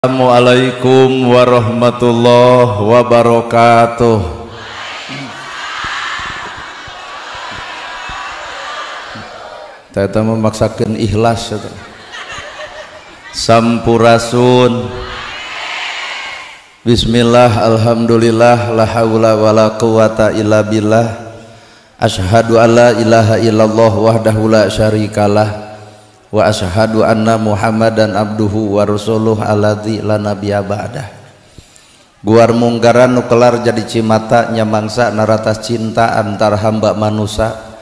Assalamualaikum warahmatullahi wabarakatuh. Teta memaksakan ikhlas. Sampurasun. Bismillah, alhamdulillah, la haula wala quwata illa billah. Asyhadu alla ilaha illallah wahdahu la syarikalah wa asyhadu anna Muhammadan abduhu wa rasuluh alladzi la nabiyya ba'dah. Guar munggaran nu kelar jadi cimata nyamangsa naratas cinta antar hamba manusa.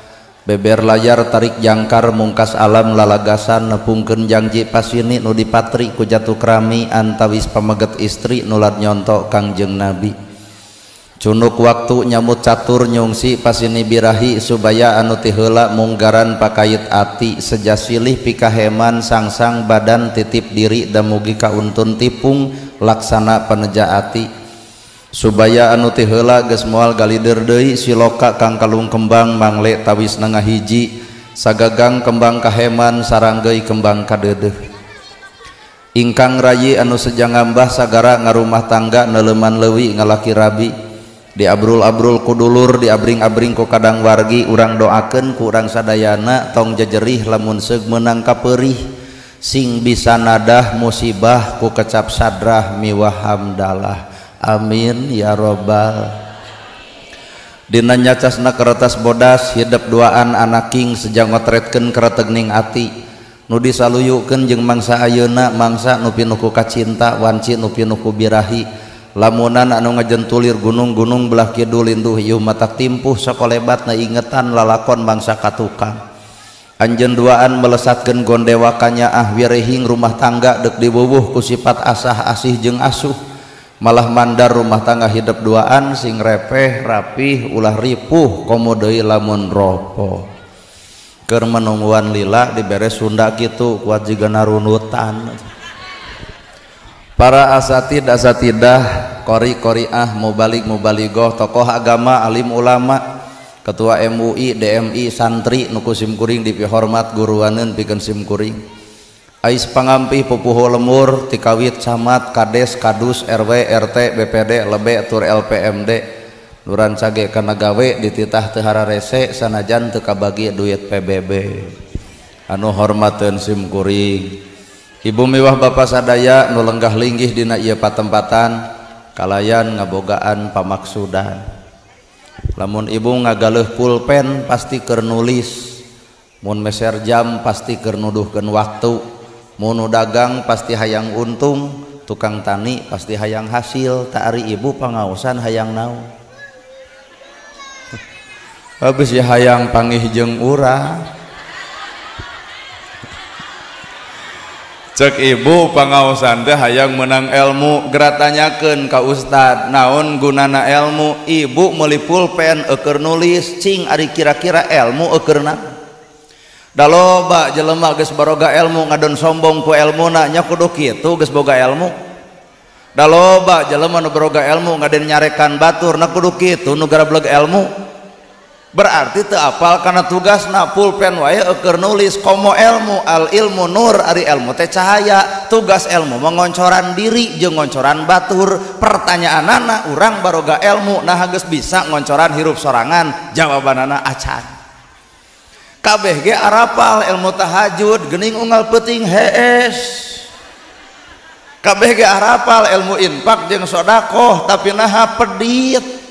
Beber layar tarik jangkar mungkas alam lalagasan nepungkeun janji pasini nu dipatri ku jatuh krami antawis pameget istri nulat nyontok Kangjeng Nabi. Cunuk waktu nyamut catur nyungsi pasini birahi subaya anu ti heula munggaran pakait ati seja silih pikaheman sangsang badan titip diri damugi kauntun tipung laksana paneja ati subaya anu ti heula geus moal galider deui siloka kang kalung kembang mangle tawis nengah hiji sagagang kembang kaheman saranggeuy kembang kadeudeuh ingkang rayi anu seja ngambah sagara ngarumah tangga neuleman leuwi ngalaki rabi diabrul-abrul ku dulur diabring-abring ku kadang wargi urang doakeun ku urang sadayana tong jejerih lamun seug meunang kapeurih sing bisa nadah musibah ku kecap sadrah miwah hamdalah amin ya robbal. Dina nyacasna keretas bodas hidep duaan anaking sejak ngotretkeun keretegning ati nu disaluyukeun jeung mangsa ayeuna mangsa nu pinuh ku kacinta wanci nu pinuh ku birahi lamunan anu ngajentulir gunung-gunung belah kidul linduh ieu matak timpuh sakolebatna ingetan lalakon mangsa katukang anjeun duaan melesatkeun gondewakanya ah wirehing rumah tangga deuk diwuwuh ku sifat asah asih jeung asuh malah mandar rumah tangga hidep duaan sing repeh rapih ulah ripuh komo deui lamun ropo keur menungguan lila dibere Sunda kitu kuat jiga narunutan. Para asatid asatidah, qori qoriah, mubalik mubaligoh, tokoh agama, alim ulama, ketua MUI, DMI, santri nu ku simkuring dipihormat guruaneun pikeun simkuring. Ais pangampih pupuhu lemur tikawit camat, kades, kadus, RW, RT, BPD, lebe tur LPMD. Nu rancage kana gawe dititah teu hararese sanajan teu kabagi duit PBB. Anu hormateun simkuring. Ibu miwah bapa sadaya nu lenggah linggih dina ieu patempatan kalayan ngabogaan pamaksudan. Lamun ibu ngagaleuh pulpen pasti keur nulis, mun meser jam pasti keur nuduhkeun waktu, mun nu dagang pasti hayang untung, tukang tani pasti hayang hasil, tak ari ibu pangaosan hayang naon. Habis ya hayang pangih jeung urang. Cek ibu pangaosan teh hayang menang ilmu, geratanyakeun ka ustad naon gunana ilmu. Ibu meuli pulpen eueur nulis, cing ari kira-kira ilmu eueurna. Da loba jelema geus baroga ilmu ngadon sombong ku elmuna nya kudu kitu geus boga ilmu. Da loba jelema nu baroga ilmu ngaden nyarekan batur na kudu kitu nu garableg ilmu. Berarti teu apal kana tugasna pulpen wae eueur nulis komo ilmu al ilmu nur ari ilmu teh cahaya tugas ilmu mengoncoran diri jeung ngoncoran batur. Pertanyaanana urang baroga ilmu nah geus bisa ngoncoran hirup sorangan jawabanana acan. Kabeh ge arapal ilmu tahajud geuning unggal peuting hees. Kabeh ge arapal ilmu infak jeung sedekah tapi naha pedit.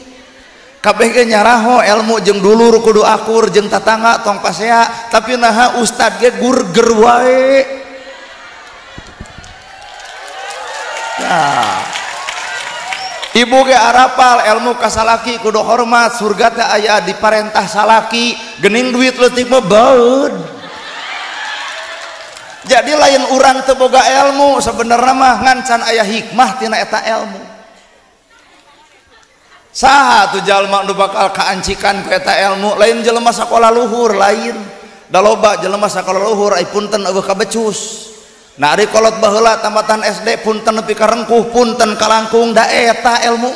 Kabeh ge nyaraho ilmu jeung dulur kudu akur jeung tatangga tong pasea tapi naha ustad ge gurger wae. Nah, ibu ge arapal ilmu ka salaki kudu hormat surga teh aya di parentah salaki geuning duit leutik mah baeud. Jadi lain urang teu boga ilmu sebenarnya mah ngan can aya hikmah tina eta ilmu. Saha tuh jalma nu bakal kaancikan ku eta ilmu lain jelema sakola luhur lain da loba jelema sakola luhur ai punten eueuh kabecus. Nah ari kolot baheula tamatan SD punten nepi ka rengkuh punten kalangkung da eta ilmu.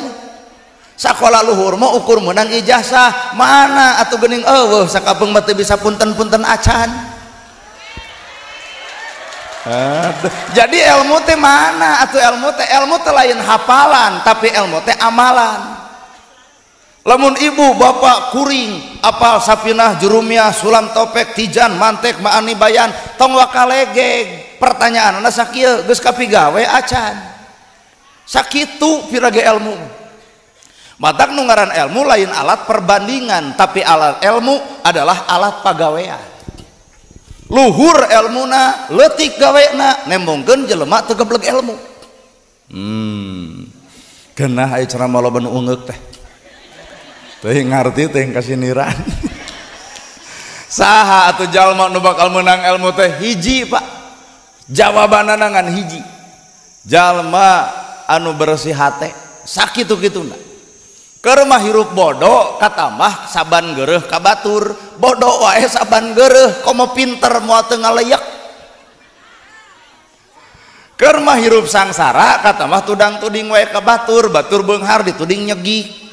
Sakola luhur mah ukur meunang ijazah mana atuh geuning eueuh sakapeung mah teu bisa punten-punten acan. Aduh. Jadi ilmu teh mana atuh ilmu teh lain hafalan tapi ilmu teh amalan. Lamun ibu bapak kuring apal sapinah jurumiyah sulam topek tijan mantek maani bayan tong wakalegeg pertanyaanna sakieu geus kapigawe acan sakitu pirage ilmu. Matak nu ngaran ilmu lain alat perbandingan tapi alat ilmu adalah alat pagawean. Luhur ilmuna leutik gawena nembongkeun jelema teu gebleg ilmu. Geunah aya ceramah loba nu ungeuk teh. Teuing ngarti teuing kasiniran. Saha atuh jalma nu bakal meunang ilmu teh hiji Pak. Jawabanana ngan hiji. Jalma anu bersih hate sakitu-kituna. Keur mah hirup bodoh katambah saban geureuh ka batur, bodoh wae saban geureuh komo pinter moal teu ngaleyak. Keur mah hirup sangsara katambah tudang-tuding wae ka batur, batur beunghar dituding nyegik.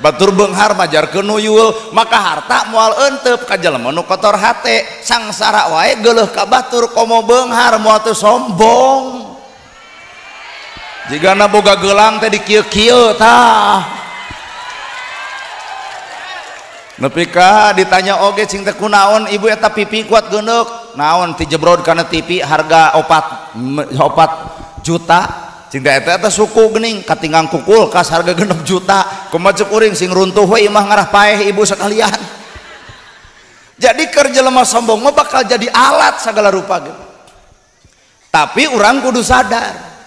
Batur beunghar majarkeun nuyul, maka harta moal eunteup ka jelema nu kotor hate, sangsara wae geuleuh ka batur komo beunghar moal teu sombong. Jigana boga gelang teh dikieu-kieu tah. Nepi ka ditanya oge cing teh kunaon ibu eta pipi kuat geundeuk naon ti jebrod kana TV harga 4 juta cing teh eta suku geuning katinggang ku kulkas harga 6 juta kumaha ceuk uring sing runtuh we imah ngarah paeh ibu sekalian. Jadi keur jelema sombong mah bakal jadi alat segala rupa ge. Tapi urang kudu sadar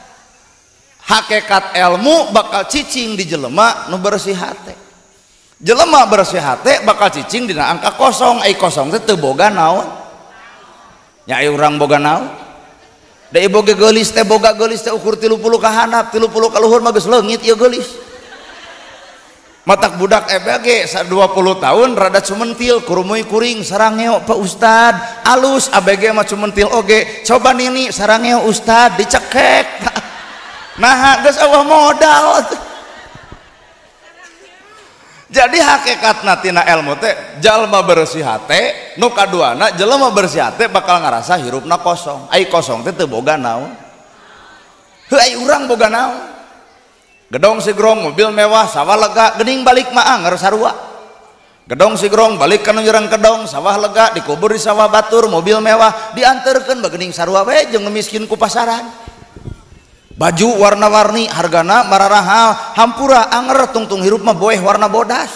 hakikat ilmu bakal cicing di jelema nu bersih hate. Jelema bersih hate bakal cicing dina angka kosong, ai kosong teh teu boga naon. Nya ai urang boga naon? Da ieu boga geulis teh boga geulis teh ukur 30 ka handap, 30 ka luhur mah geus leungit ieu geulis. Matak budak EBG 20 tahun rada cumentil kurumuy kuring sarangeo Pak Ustad, alus ABG mah cumentil oge, coba nini sarangeo Ustad dicekek. Nah, geus eueuh modal. Jadi hakikatna tina ilmu teh jalma bersih hate nu kaduana jelema bersih hate bakal ngarasa hirupna kosong. Ai kosong teh teu boga naon. Heuh ai urang boga naon. Gedong sigrong mobil mewah sawah lega geuning balik mah anger sarua. Gedong sigrong balik ka nu nyerang kedong sawah lega dikubur di sawah batur mobil mewah dianterkeun bageuning sarua we jeung miskin ku pasaran. Baju warna-warni hargana mararahal hampura anger tungtung hirup mah boeh warna bodas.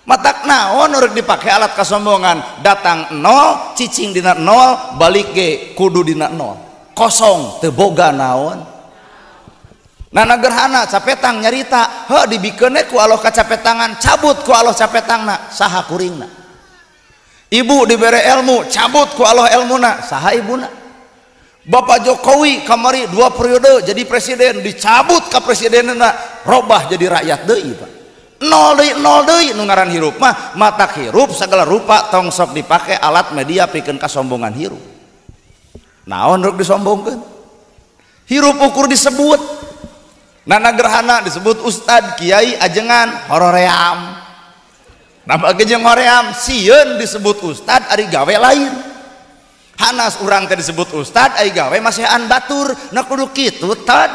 Matak naon urang dipake alat kasombongan datang 0 cicing dina 0 balik ge kudu dina 0 kosong teu boga naon. Nana gerhana capetang nyarita heuh dibikeun ku Allah kacapetangan cabut ku Allah capetangna saha kuringna. Ibu dibere ilmu cabut ku Allah ilmuna saha ibuna. Bapak Jokowi kamari 2 periode jadi presiden dicabut ke presidenna robah jadi rakyat deui Pak. 0 deui 0 deui nu ngaran hirup mah matak hirup segala rupa tong sok dipake alat media pikeun kasombongan hirup. Naon rek disombongkeun? Hirup ukur disebut. Nana gerhana disebut ustad kiai ajengan horoream. Nambah ge jeung hoream sieun disebut ustad ari gawe lain. Hanas urang teh disebut ustad ai gawe masihan batur na kudu kitu tad.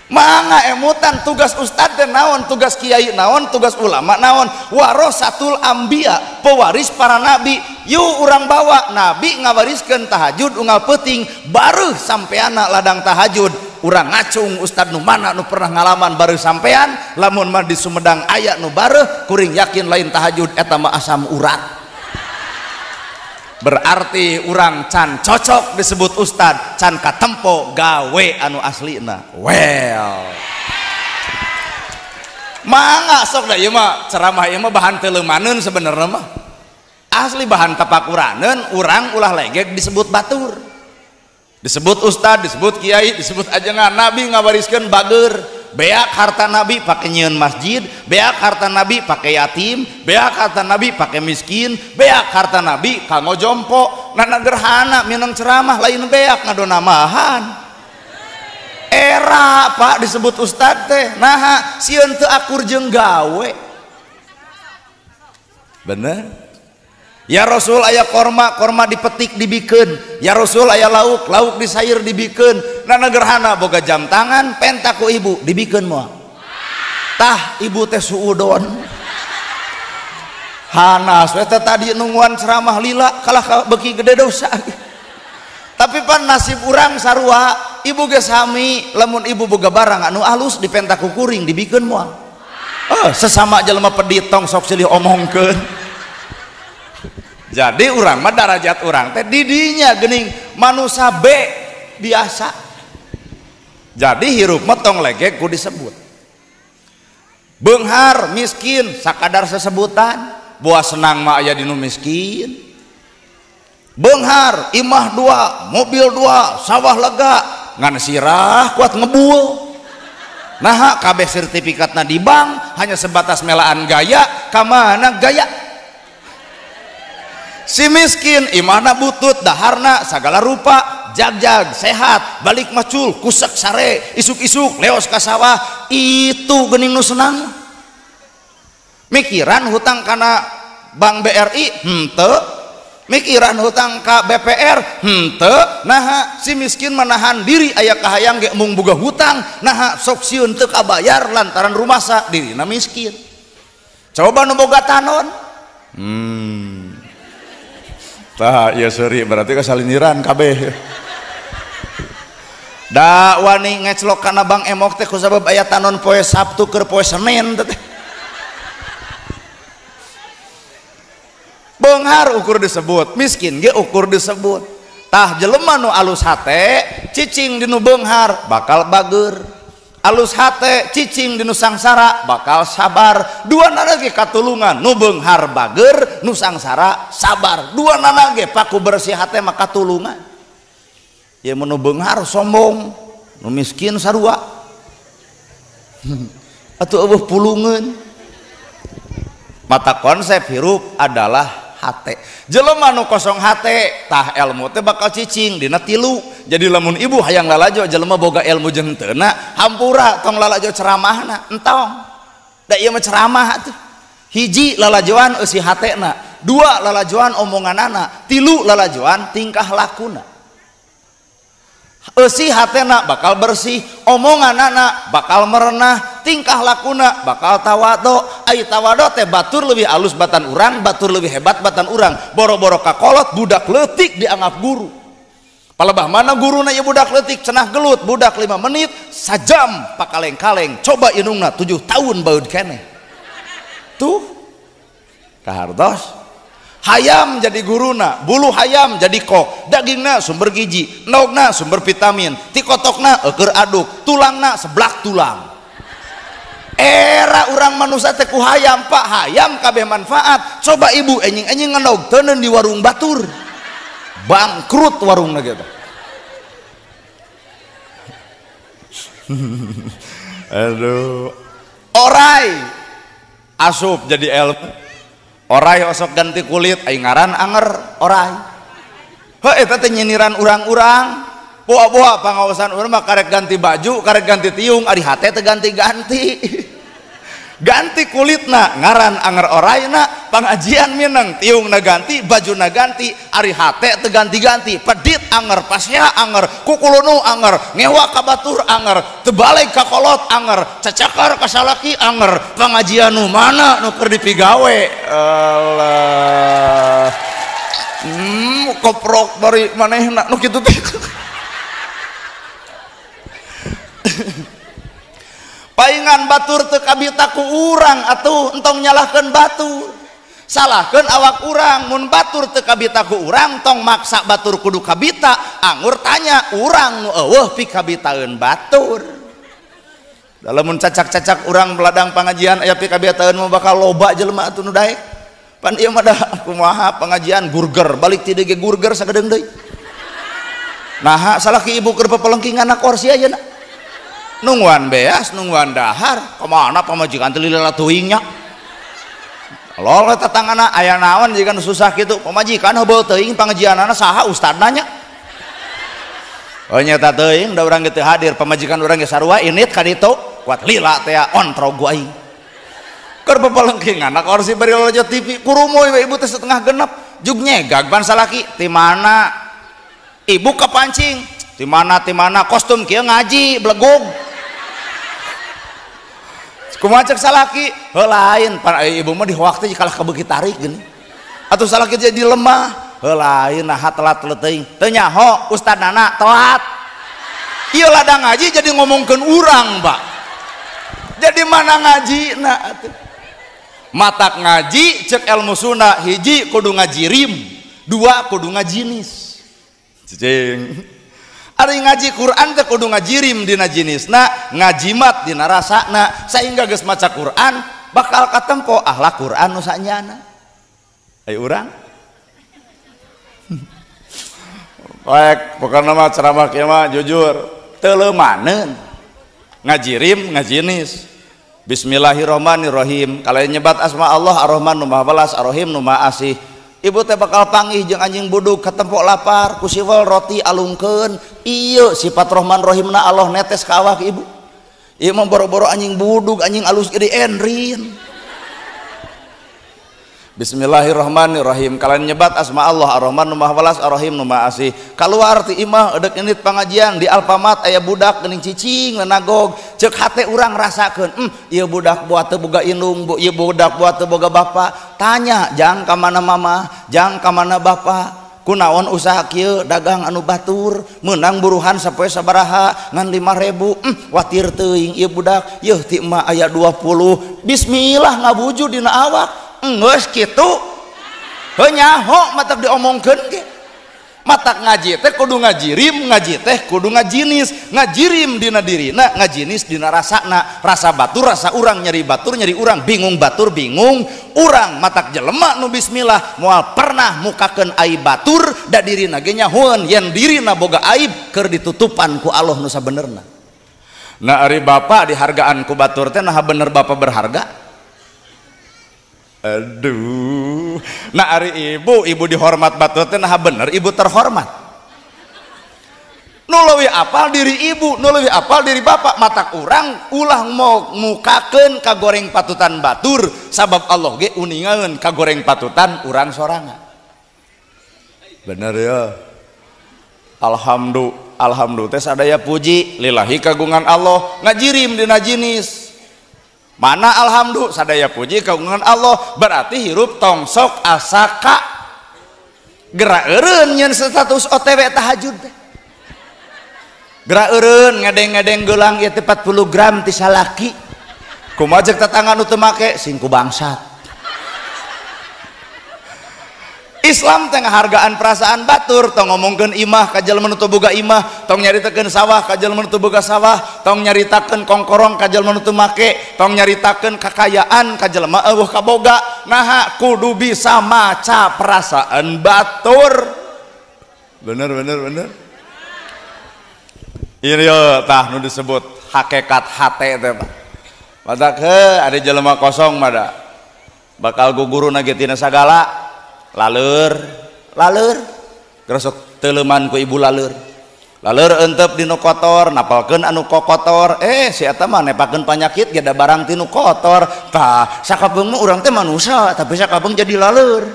Mangga emutan tugas ustad teh naon, tugas kiai naon, tugas ulama naon, warasatul anbiya, pewaris para nabi. Yuk urang bawa nabi ngawariskeun tahajud unggal peuting bareuh sampeana ladang tahajud. Urang ngacung ustad nu mana nu pernah ngalaman bareuh sampean, lamun mah di Sumedang aya nu bareuh kuring yakin lain tahajud eta mah asam urat. Berarti urang can cocok disebut ustad can katempo gawe anu aslina. Well mangga sok da ieu mah ceramah ieu mah bahan teuleumaneun sebenarnya mah asli bahan tapakuraneun urang ulah legeg disebut batur disebut ustad disebut kiai disebut ajengan. Nabi ngawariskeun bager beak harta nabi pakai nyieun masjid, beak harta nabi pakai yatim, beak harta nabi pakai miskin, beak harta nabi kanggo jompo. Nana gerhana minang ceramah lain beak ngadonamahan. Era Pak disebut ustad teh naha sieun teu akur jeung gawe. Bener? Ya Rasul aya korma, korma dipetik dibikeun. Ya Rasul aya lauk, lauk disair dibikeun. Nana gerhana boga jam tangan, penta ku ibu dibikeun moal. Tah ibu teh suudon. Hanas we teh tadi nungguan ceramah lila kalah beuki gede dosa. Tapi pan nasib urang sarua, ibu ge sami lamun ibu boga barang anu alus dipenta ku kuring dibikeun moal. Oh, sesama jelema pedit tong sok silih omongkeun. Jadi urang mah darajat urang teh didinya geuning manusia B biasa. Jadi hirup mah tong legek ku disebut. Beunghar miskin sakadar sesebutan, buah senang mah aya dinu miskin. Beunghar imah dua, mobil dua, sawah lega, ngan sirah kuat ngebul. Nah kabeh sertifikatna di bank hanya sebatas melaan gaya, kamana gaya. Si miskin imahna butut, daharna sagala rupa, jag-jag sehat, balik macul, kusek sare, isuk-isuk leos ka sawah, itu geuning nu senang. Mikiran hutang kana Bank BRI henteu, mikiran hutang ka BPR henteu. Naha si miskin menahan diri aya kahayang ge mung boga hutang, naha sok sieun teu kabayar lantaran rumasa dirina miskin. Coba nu boga tanon. Tah ieu seuri berarti kasalindiran kabeh. Da wani ngeclok kana Bank Emok teh kusabab aya tanon poe Sabtu keur poe Senin teh. Beunghar ukur disebut, miskin ge ukur disebut. Tah jelema nu alus hate cicing dinu beunghar bakal bager. Alus hate cicing dinu sangsara bakal sabar. Dua nana ge katulungan, nu beunghar bager, nu sangsara sabar. Dua nana ge paku bersih hate mah katulungan. Ya mun nu beunghar sombong, nu miskin sarua. Atuh eueuh pulungeun. Mata konsep hirup adalah hate. Jelema nu kosong hate tah ilmu teh bakal cicing dina tilu. Jadi lamun ibu hayang lalajo jelema boga ilmu jeung teuna, hampura tong lalajo ceramahna, entong. Da ieu mah ceramah atuh. Hiji lalajoan eusi hatena, dua lalajoan omonganana, tilu lalajoan tingkah lakuna. Eusi hatena bakal bersih, omonganana bakal merenah, tingkah lakuna bakal tawado. Ai tawado teh batur leuwih alus batan urang, batur leuwih hebat batan urang. Boro-boro kakolot budak leutik dianggap guru. Palebah mana guruna ieu budak leutik cenah gelut budak 5 menit sajam pakaleng-kaleng, coba indungna 7 tahun baeud keneh. Tuh kahartos. Hayam jadi guruna, bulu hayam jadi kok, dagingna sumber gizi, endogna sumber vitamin, tikotokna eueur aduk, tulangna seblak tulang. Era urang manusia teh ku hayam, Pak, hayam kabeh manfaat. Coba ibu enjing-enjing ngendog teuneun di warung batur. Bangkrut warungna gitu. Aduh. Orai asup jadi ilmu. Orai osok ganti kulit aing ngaran anger orai. Heuh eta teh nyiniran urang-urang. Boa-boa pangaosan urang mah karek ganti baju, karek ganti tiung, ari hate teh ganti-ganti. Ganti kulitna ngaran anger oraina, pangajian mineng tiungna ganti, bajuna ganti, ari hate teu ganti-ganti, pedit anger, pasea anger, kukulunu anger, ngewa ka batur anger, teu balik ka kolot anger, cacakar ka salaki anger, pangajian nu mana nu keur dipigawe. Allah. Koprok bari manehna nu kitu teh. Paingan batur teu kabita ku urang atuh, entong nyalahkeun batur. Salahkeun awak urang, mun batur teu kabita ku urang tong maksa batur kudu kabita, angur tanya urang nu eueuh pikabitaeun batur. Lamun cacak-cacak urang beladang pangajian aya pikabitaeun mah bakal loba jelema atuh nu daek. Pan ieu mah da kumaha pangajian gurger, balik ti deui ge gurger sagedeung deui. Naha salah ki ibu keur pepelengkingan kursi ayeuna. Nungguan beas, nungguan dahar, kemana pamajikan teh lila teuingnya. Lol eta tangana aya naon jika nu susah kitu, pamajikan heubeul teuing pangajianana saha ustadna nya. Oh nyata teuing da urang ge teu hadir, pamajikan urang ge sarua init ka ditu, kuat lila teh ontrog ku aing. Keur pepelengkingan kursi bari lalajo TV, kurumuy we ibu teh setengah genep. Jug nyegag pan salaki ti mana? Ibu kepancing ti mana kostum kieu ngaji belegug. Kumaha cek salaki? Heuh lain pan ibu mah dihoak teh kalah kabeuki tarik geuning. Atuh salaki jadi lemah. Heuh lain naha telat teuing. Teu nyaho ustadnana telat. Ieu ladang ngaji jadi ngomongkeun urang, Pak. Jadi mana ngajina atuh? Matak ngaji cek ilmu Sunda hiji kudu ngajirim, dua kudu ngajinis. Cicing. Ari ngaji Quran teh kudu ngajirim dina jinisna, ngajimat dina rasana, sehingga geus maca Quran bakal katempo akhlak Quran nu sanyana. Ayo urang. Baik, pokona mah ceramah kieu mah jujur, teu leumaneun. Ngajirim ngajinis. Bismillahirrahmanirrahim. Kalau nyebat asma Allah Ar-Rahman nu Maha Welas, Ar-Rahim nu Maha Asih. Ibu teh bakal panggih jeung anjing budug katempok lapar ku siwel roti alungkeun. Ieu sifat Rahman Rahimna Allah netes ka awak ibu. Ieu mah boro-boro anjing budug, anjing alus gede enrin. Bismillahirrahmanirrahim. Kalian nyebat asma Allah Ar-Rahman nu Maha Welas, Ar-Rahim nu Maha Asih. Kaluar ti imah edek indit pangajian di Alfamart aya budak geuning cicing lenagog. Ceuk hate urang rasakeun, ieu budak buat teu boga indung, ieu budak buat teu boga bapa. Tanya, jang ka mana mama, jang ka mana bapa? Kunaon usaha kieu dagang anu batur, meunang buruhan sapoe sabaraha ngan 5.000. Watir teuing ieu budak, yeuh ti emak aya 20. Bismillah ngawujud dina awak. Enggeus kitu. Heuh nyaho matak diomongkeun ge. Matak ngaji teh kudu ngajirim, ngaji teh kudu ngajinis, ngajirim dina dirina, ngajinis dina rasana, rasa batur rasa urang, nyeri batur nyeri urang, bingung batur bingung urang. Matak jelema nu bismillah moal pernah mukakeun aib batur da dirina ge nyahoeun yen dirina boga aib keur ditutupan ku Allah nu sabenerna. Nah ari bapak dihargaan ku batur teh naha bener bapak berharga? Aduh. Nah ari ibu, ibu dihormat batur teh nah bener ibu terhormat. Nu leuwih apal diri ibu, nu leuwih apal diri bapak. Matak urang ulah mau mukakeun kagoreng patutan batur sabab Allah ge uningaeun kagoreng patutan urang sorangan. Bener ya. Alhamdulillah, alhamdulillah teh sadaya puji lillahi kagungan Allah ngajirim dina jinis. Mana alhamdulillah sadaya puji kagungan Allah berarti hirup tong sok asaka gerak eureun nyeun status OTW tahajud teh. Gerak eureun ngedeng-ngedeng geulang ieu teh 40 gram ti salaki. Kumaha ceuk tatangga nu teu make sing ku bangsat. Islam teh ngahargaan perasaan batur, tong ngomongkeun imah ka jelema nu teu boga imah, tong nyaritakeun sawah ka jelema nu teu boga sawah, tong nyaritakeun kongkorong ka jelema nu teu make, tong nyaritakeun kakayaan ka jelema eueuh kaboga. Naha kudu bisa maca perasaan batur. Bener bener bener. Ieu tah nu disebut hakikat hate teh Pak. Matak heuh ada jelema kosong mah da. Bakal guguruna ge tina sagala. Laleur, laleur, gresok teuleman ku ibu laleur. Laleur entep dinu kotor, napalkeun anu kotor. Si eta mah nepakeun panyakit ge da barang tinu kotor. Tah, sakapeung mah urang teh manusia, tapi sakapeung jadi laleur.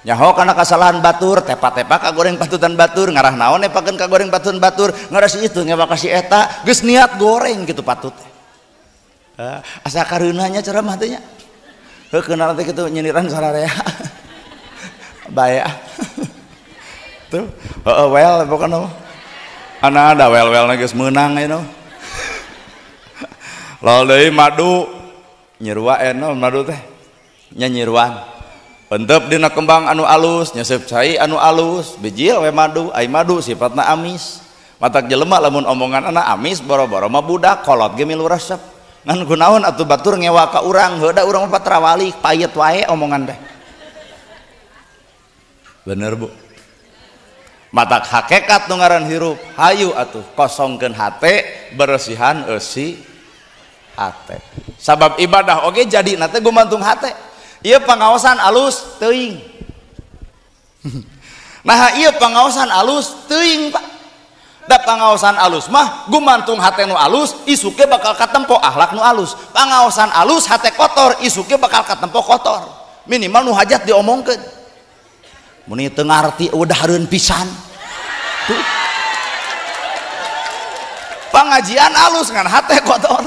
Nyaho kana kasalahan batur, tepa-tepa kagoreng patutan batur, ngarah naon nepakeun kagoreng patutan batur, ngarah si itu ngewa ka si eta, geus niat goreng kitu patut. Asa kareunanya ceramah teh nya. Heuh keunal teh kitu nyindiran sararea. Bae tuh heeh well pokona mah ana ada well-well geus meunang ayeuna. Lol deui madu nyerua eno madu teh nya nyiruan. Entep dina kembang anu alus, nyesep cai anu alus, bijil we madu, ai madu sifatna amis. Matak jelema lamun omongan anak amis boro-boro mah budak kolot ge milu resep. Ngan kunaon atuh batur ngewa ka urang, heuh da urang mah patrawali payet wae omongan teh. Bener Bu. Matak hakikat nu ngaran hirup, hayu atuh kosongkeun hate, beresihan eusi hate. Sabab ibadah oge jadi na teh gumantung hate. Ieu pangaosan alus teuing. Nah ieu pangaosan alus teuing Pak. Da pangaosan alus mah gumantung hate nu alus, isuke bakal katempo akhlak nu alus. Pangaosan alus hate kotor, isuke bakal katempo kotor. Minimal nu hajat diomongkeun. Meni teu ngarti eueuh dahareun pisan. Tuh. Pengajian alus ngan hate kotor.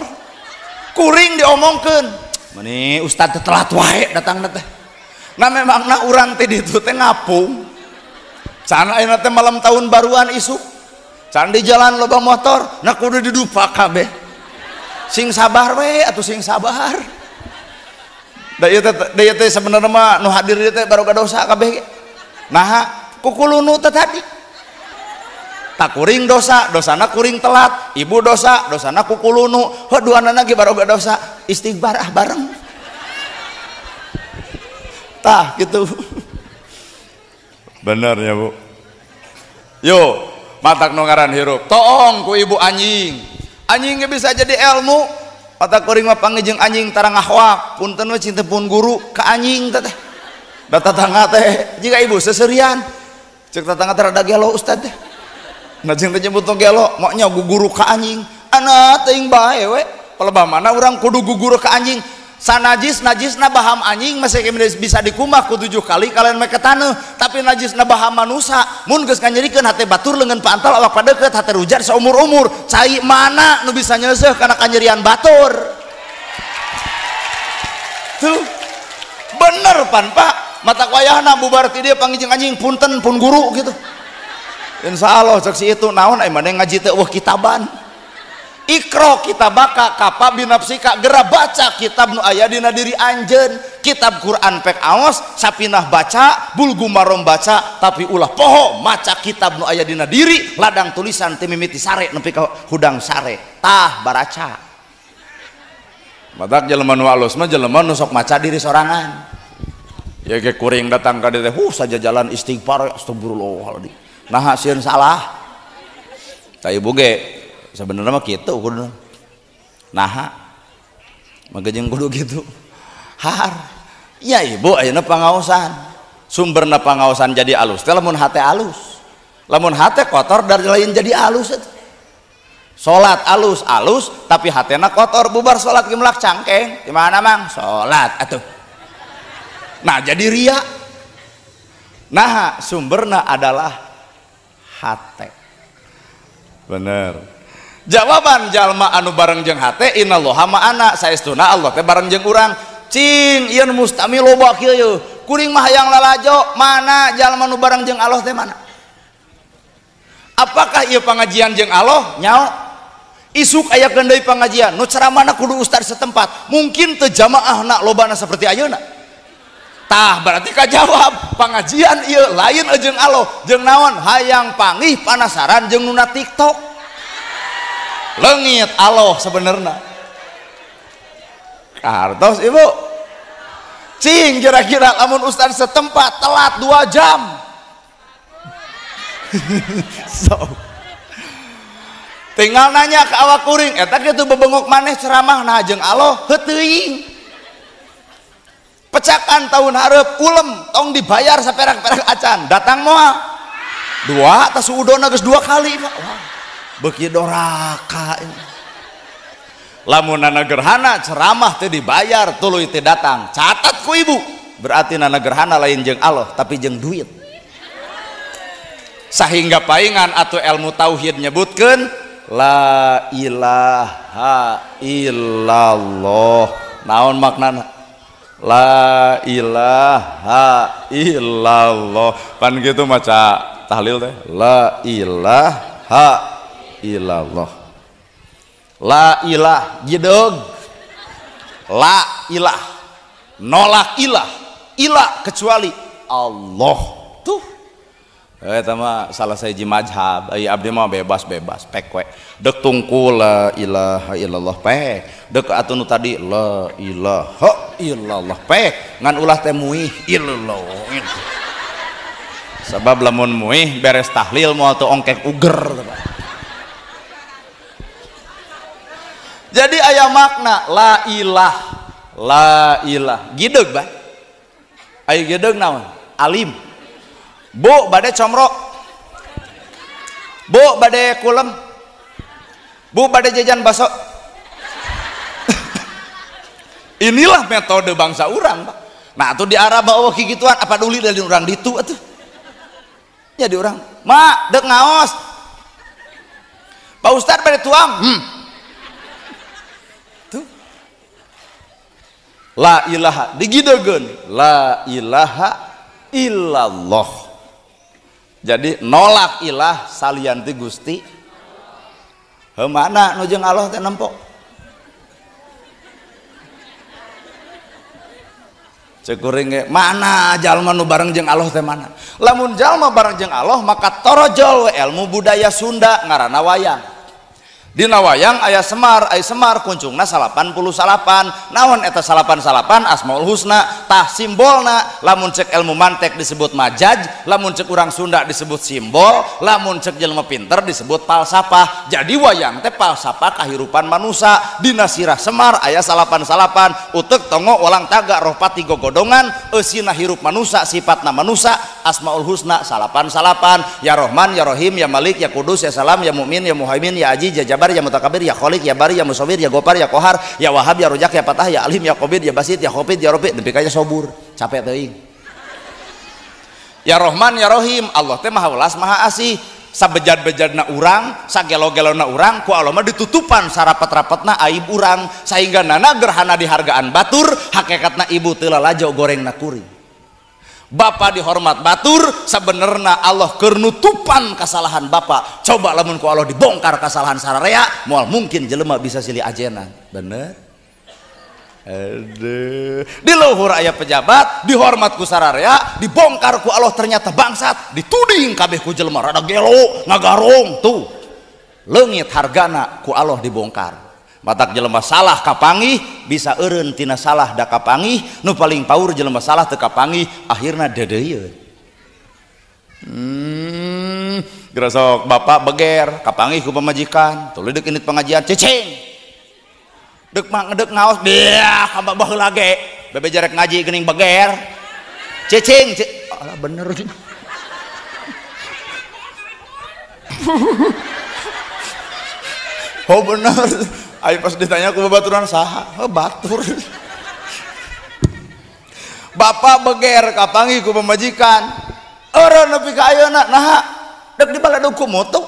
Kuring diomongkeun. Meni ustad teh telat wae datangna teh. Nah memangna urang teh ditu teh ngapung. Can ayeuna teh malam tahun baruan isuk. Can di jalan loba motor, nah kudu didupa kabeh. Sing sabar we atuh sing sabar. Da ieu teh sebenarnya mah nu hadir ieu teh baroga dosa kabeh ge. Nah kukulunu teh tadi. Tak kuring dosa, dosana kuring telat, ibu dosa, dosana kukulunu, heuh duanana ge baroga dosa, istighfar ah bareng. Tah gitu. Bener ya Bu. Yo, matak nu ngaran hirup. Toong ku ibu anjing. Anjing ge bisa jadi ilmu. Matak kuring mah panggih jeung anjing tara ngahwak, punten we cinta pun guru ka anjing teh. Da tatangga teh jiga ibu seserian. Ceuk tatangga teh rada gelo ustad teh. Nah jeung teh nyebut gelo, moknya guguru ka anjing. Ana teuing bae we. Palebah mana urang kudu guguru ka anjing. Sanajis najisna baham anjing masih bisa dikumah ku 7 kali kalian make taneuh, tapi najisna baham manusa mun geus nganyerikeun hate batur leungeun pantal awak padeukeut hate rujar saumur-umur cai mana nu bisa nyeuseuh kana kanyerian batur. Tuh bener pan Pak, mata wayahna bubar ti dieu panggih jeung anjing punten pun guru gitu. Insyaallah cek si itu naon ai maneh ngaji teh eueuh kitaban. Ikro kitabaka kapa binafsika, gera baca kitab nu aya dina diri anjeun. Kitab Quran pek aos, sapinah baca, bulgu marom baca, tapi ulah poho maca kitab nu aya dina diri, ladang tulisan teu mimiti sare nepi ka hudang sare. Tah baraca. Matak jelema nu alus mah jelema nu sok maca diri sorangan. Ya ge kuring datang ka dieu teh, saja jalan istighfar astagfirullahaladzim. Nah sieun salah. Tah ibu ge sebenarnya mah kitu kudu. Naha mah jeung kudu kitu. Har. Ya ibu ayeuna pangaosan. Sumberna pangaosan jadi alus teh lamun hate alus. Lamun hate kotor dari lain jadi alus eta. Salat alus alus tapi hatena kotor, bubar salat ge melak cangkeng. Di mana Mang? Salat atuh. Nah jadi ria. Nah sumberna adalah hate. Bener. Jawaban jalma anu bareng jeung hate innallaha ma'ana, saestuna Allah teh bareng jeung urang. Cing ieu nu mustami loba kieu yeuh. Kuring mah hayang lalajo, mana jalma nu bareng jeung Allah teh mana? Apakah ieu pangajian jeung Allah? Nyao. Isuk aya deui pangajian, nu ceramahna kudu ustad setempat. Mungkin teu jamaahna lobana seperti ayeuna. Tah berarti kajawab pangajian ieu lain jeung Allah, jeung naon? Hayang pangih panasaran jeung nuna TikTok. Leungit Allah sebenarnya. Kartos ibu. Cing kira-kira lamun ustad setempat telat 2 jam. So. Tinggal nanya ke awak kuring, eta kitu bebengok maneh ceramah nah jeung Allah heuh teuing. Pecakan tahun hareup ulem tong dibayar saperak-perak acan, datang moal. 2 tas udona geus 2 kali Pak. Wah. Beuki doraka ini. Lamun nana gerhana ceramah teh dibayar tuluy teh datang, catat ku ibu, berarti nana gerhana lain jeung Allah tapi jeung duit. Sehingga paingan atau ilmu tauhid nyebutkeun la ilaha illallah. Naon maknana? La ilaha illallah. Pan kitu maca tahlil teh la ilaha illallah. La ilah gideug. La ilah nolak ilah, ilah kecuali Allah. Tuh eta mah salah sahiji mazhab. Ai abdi mah bebas-bebas pek we. Deuk tungkul la ilaha illallah pek. Deuk atuh nu tadi la ilaha illallah pek. Ngan ulah teh muih illallah. Sabab lamun muih beres tahlil moal teu ongkek uger. Jadi aya makna la ilah, la ilah. Gideug bah. Aya gideug naon? Alim. Bu bade comro. Bu bade kulem. Bu bade jajan bakso. Inilah metode bangsa urang, Pak. Nah, atuh di Arab eueuh kikituan apa duli dari urang ditu atuh. Jadi orang, "Mak, dek ngaos." Pak Ustad bade tuang. Tuh. La ilaha digidegeun, la ilaha illallah. Jadi nolak ilah salian ti Gusti. Heuh mana nu jeung Allah teh nempo. Cek kuring ge, mana jalma nu bareng jeung Allah teh mana? Lamun jalma bareng jeung Allah maka torojol we ilmu budaya Sunda ngaranna wayang. Dina wayang aya Semar, aya Semar kuncungna 88. Naon eta 88? Asmaul Husna. Tah simbolna lamun cek ilmu mantek disebut majaj, lamun cek urang Sunda disebut simbol, lamun cek jelema pinter disebut falsafah. Jadi wayang teh falsafah kahirupan manusia. Dina sirah Semar aya 88, utek tongo walang taga roh pati gogodongan, eusina hirup manusia, sifatna manusia, Asmaul Husna 88, ya Rohman, ya Rohim, ya Malik, ya Kudus, ya Salam, ya Mukmin, ya Muhaimin, ya Aziz, ya Jabar, ya Mutakabir, ya Khalik, ya Bari, ya Musawir, ya Gopar, ya Kohar, ya Wahab, ya Rojak, ya Patah, ya Alim, ya Qobid, ya Basit, ya Khopid, ya Robi, nepi ka sobur, capek teuing. Ya Rohman, ya Rohim, Allah teh Maha Welas, Maha Asih. Sabejad-bejadna urang, sagelo-gelona urang, ku Allah mah ditutupan sarapet-rapetna aib urang, sehingga nana gerhana dihargaan batur, hakikatna ibu teu lalajo gorengna kuring. Bapak dihormat batur, sebenarnya Allah keur nutupan kesalahan bapak. Coba lamun ku Allah dibongkar kesalahan sararea, moal mungkin jelema bisa silih ajenan. Bener? Aduh. Di luhur aya pejabat, dihormat ku sararea, dibongkar ku Allah ternyata bangsat, dituding kabeh ku jelema rada gelo, ngagarong tuh. Leungit hargana ku Allah dibongkar. Matak jelema salah kapanggih bisa eureun tina salah da kapanggih, nu paling paur jelema salah teu kapanggih akhirna deudeuyeun. Gerasok bapak beger kapanggih ku pamajikan, tuluy deuk indit pengajian cicing. Deuk mah ngedek ngaos dia ka baheula ge, bebe jarek ngaji geuning beger. Cicing, alah bener. Oh bener. Ayo pas ditanya ku babaturan saha? Oh, batur. Bapak beger kapanggih ku pamajikan. Eureun nepi ka ayeuna naha? Deuk dibaledug ku mutu.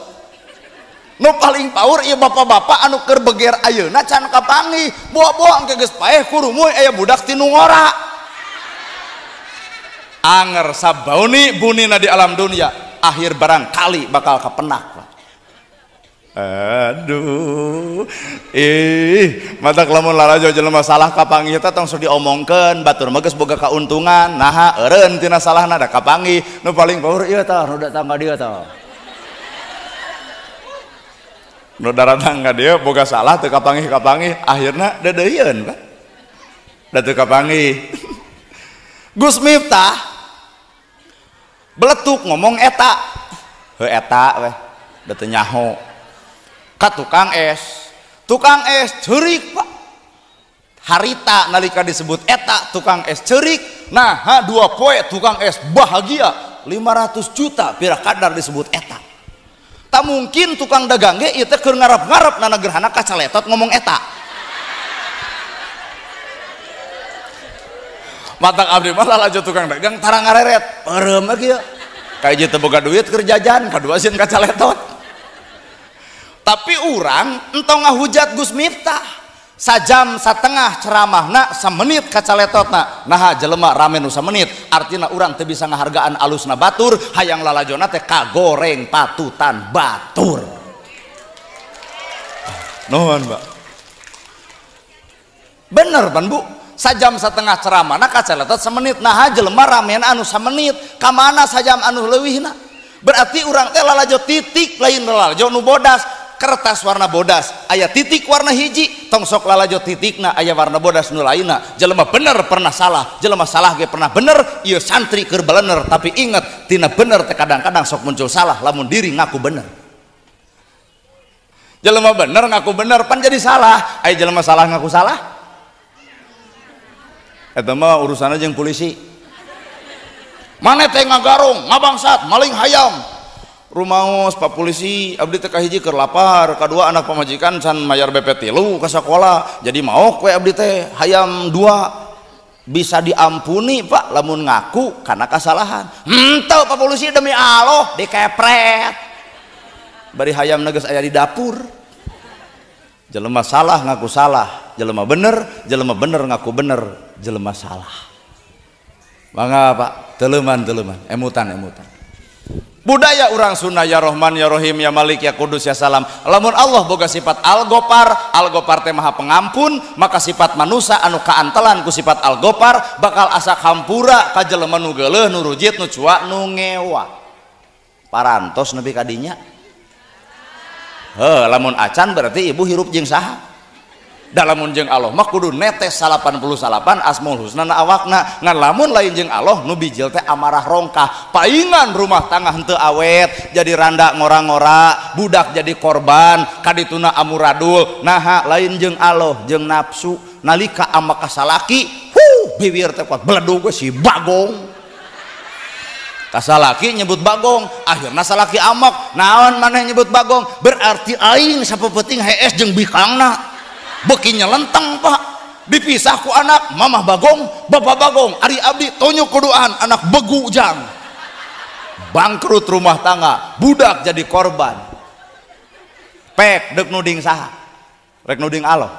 Nu paling paur ieu bapak-bapak anu keur beger ayeuna can kapanggih. Boa-boa engke geus paeh kurumuy aya budak ti nu ngora. Anger sabauni bunina di alam dunia, akhir barangkali bakal kapenak. Aduh, ih, matak lamun lalajo jelema salah kapanggih teh tong sok diomongkeun, batur mah geus boga kauntungan, naha eureun tina salahna da kapanggih, nu paling paur ieu tah nu datang ka dieu tah. Nu daratang ka dieu boga salah teu kapanggih-kapanggih, akhirna deudeuyeun, Pak. Da teu kapanggih. Gus Miftah beletuk ngomong eta. Heuh eta weh, da teu nyaho. Ka tukang es ceurik Pak. Harita nalika disebut eta tukang es ceurik, nah ha, 2 poe tukang es bahagia 500 juta pira kadar disebut eta. Tak mungkin tukang dagang ge ieu teh keur ngarep-ngarep nana gerhana kacaletot ngomong eta. Matak abdi mah lalajo tukang dagang tara ngareret, peureum we kieu. Kahiji teu boga duit keur jajan, kadua sieun kacaletot. Tapi urang entong ngahujat Gus Miftah. Sajam satengah ceramahna samenit kacaletotna. Naha jelema rame nu samenit, artina urang teu bisa ngahargaan alusna batur, hayang lalajona teh kagoreng patutan batur. Nuhun, Pak. Bener pan, Bu? Sajam setengah ceramahna kacaletot samenit. Naha jelema ramen anu samenit, ka mana sajam anu leuwihna? Berarti urang teh lalajo titik lain lalajo nu bodas. Kertas warna bodas aya titik warna hiji, tong sok lalajo titikna aya warna bodas nu lainna. Jelema bener pernah salah, jelema salah ge pernah bener. Ieu santri keur balener, tapi inget tina bener teh kadang-kadang sok muncul salah lamun diri ngaku bener. Jelema bener ngaku bener pan jadi salah, aya jelema salah ngaku salah eta mah urusanna jeung polisi. Maneh teh ngagarong, ngabangsat, maling hayam. Rumaos Pak polisi, abdi teh kahiji keur lapar, kadua anak pamajikan can mayar BP 3 ka sakola, jadi maok we abdi teh hayam 2. Bisa diampuni Pak lamun ngaku karena kesalahan. Henteu Pak polisi demi Allah dikepret. Bari hayam geus aya di dapur. Jelema salah ngaku salah, jelema bener ngaku bener, jelema salah. Mangga Pak, teleuman-teleuman, emutan-emutan. Budaya urang Sunda ya Rohman ya Rohim ya Malik ya Kudus ya Salam. Lamun Allah boga sifat Al-Gopar, Al-Gopar teh maha pengampun, maka sifat manusa anu kaantelan ku sifat Al-Gopar bakal asa hampura ka jelema nu geuleuh, nu rujit, nu cuak, nu ngewa. Parantos nepi ka dinya. Heuh, lamun acan berarti ibu hirup jeung saha? Da lamun jeung Allah mah kudu netes 88 asmaul husna na awakna. Ngan lamun lain jeung Allah nu bijil teh amarah rongkah, paingan rumah tangga henteu awet, jadi randa ngora-ngora, budak jadi korban, kadituna amuradul. Naha lain jeung Allah jeung nafsu. Nalika ama ka salaki, huh, bibir teh kuat beledug si bagong. Kasalaki nyebut bagong, akhirna salaki amok. Naon maneh nyebut bagong? Berarti aing sapepeting hees jeung bikangna. Beki nyelenteng Pak, dipisah ku anak, mamah bagong, bapak bagong, ari abdi tonyo kuduan, anak begu jang. Bangkrut rumah tangga, budak jadi korban. Pek dek nuding saha? Rek nuding Allah.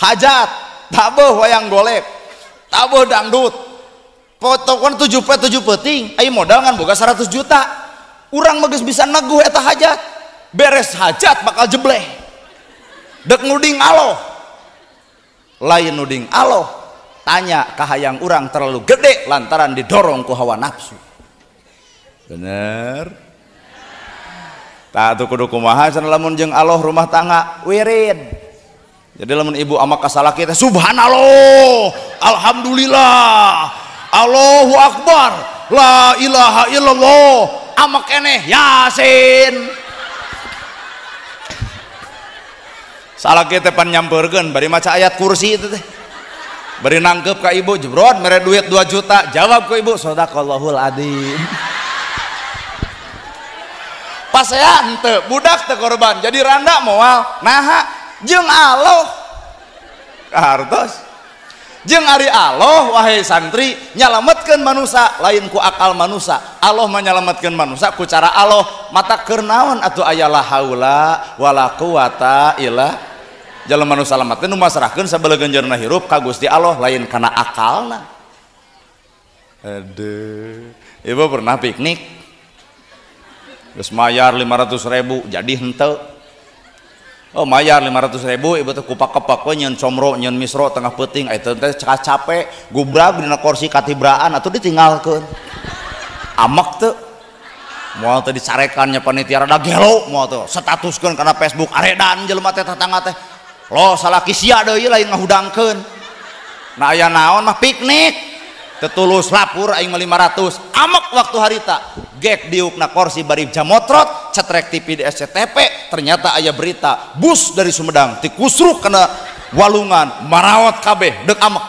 Hajat, tabuh wayang golek, tabuh dangdut. Potokon 7 peting, ayo modal ngan boga 100 juta. Urang mah geus bisa neguh eta hajat. Beres hajat bakal jebleh. Dek nuding Allah, lain nuding Allah, tanya kahayang urang terlalu gede lantaran didorong ku hawa nafsu. Bener? Tah atuh kudu kumaha cenah lamun jeung Allah rumah tangga wirid. Jadi lamun ibu ama kasalaki teh subhanallah, alhamdulillah, Allahu akbar, la ilaha illallah, ama keneh yasin. Salaki teh pan nyampeurkeun bari maca ayat kursi itu teh. Bari nangkep ka ibu, jebrot mere duit 2 juta, jawab ku ibu sadaqallahul adzim. Pasea henteu, budak teh korban, jadi randa moal. Naha jeung Allah. Kahartos. Jeung ari Allah wahai santri nyalametkeun manusa lain ku akal manusa. Allah menyelamatkeun manusa ku cara Allah. Mata keur naon atuh aya la haula wala quwata illa jalma nu salamet nu masrahkeun sabelegenjeurna hirup ka Gusti Allah lain kana akalna. Aduh, ibu pernah piknik geus mayar 500.000 jadi henteu. Oh mayar 500.000 ibu teh kupak-kepak we nyeun comro nyeun misro tengah peuting eta teh capek gubrag dina kursi katibraan atuh ditinggalkeun. Amek teu moal teh dicarekan nya panitia rada gelo moal teh statuskeun kana Facebook aredan jelema teh tetangga teh. Lo salaki sia deui lain ngahudangkeun. Nah aya naon mah piknik tetulus lapur aing mah 500 amek waktu harita gek diukna kursi bari jamotrot cetrek TV di SCTV ternyata aya berita bus dari Sumedang tikusruk kana walungan marawat kabeh dek amek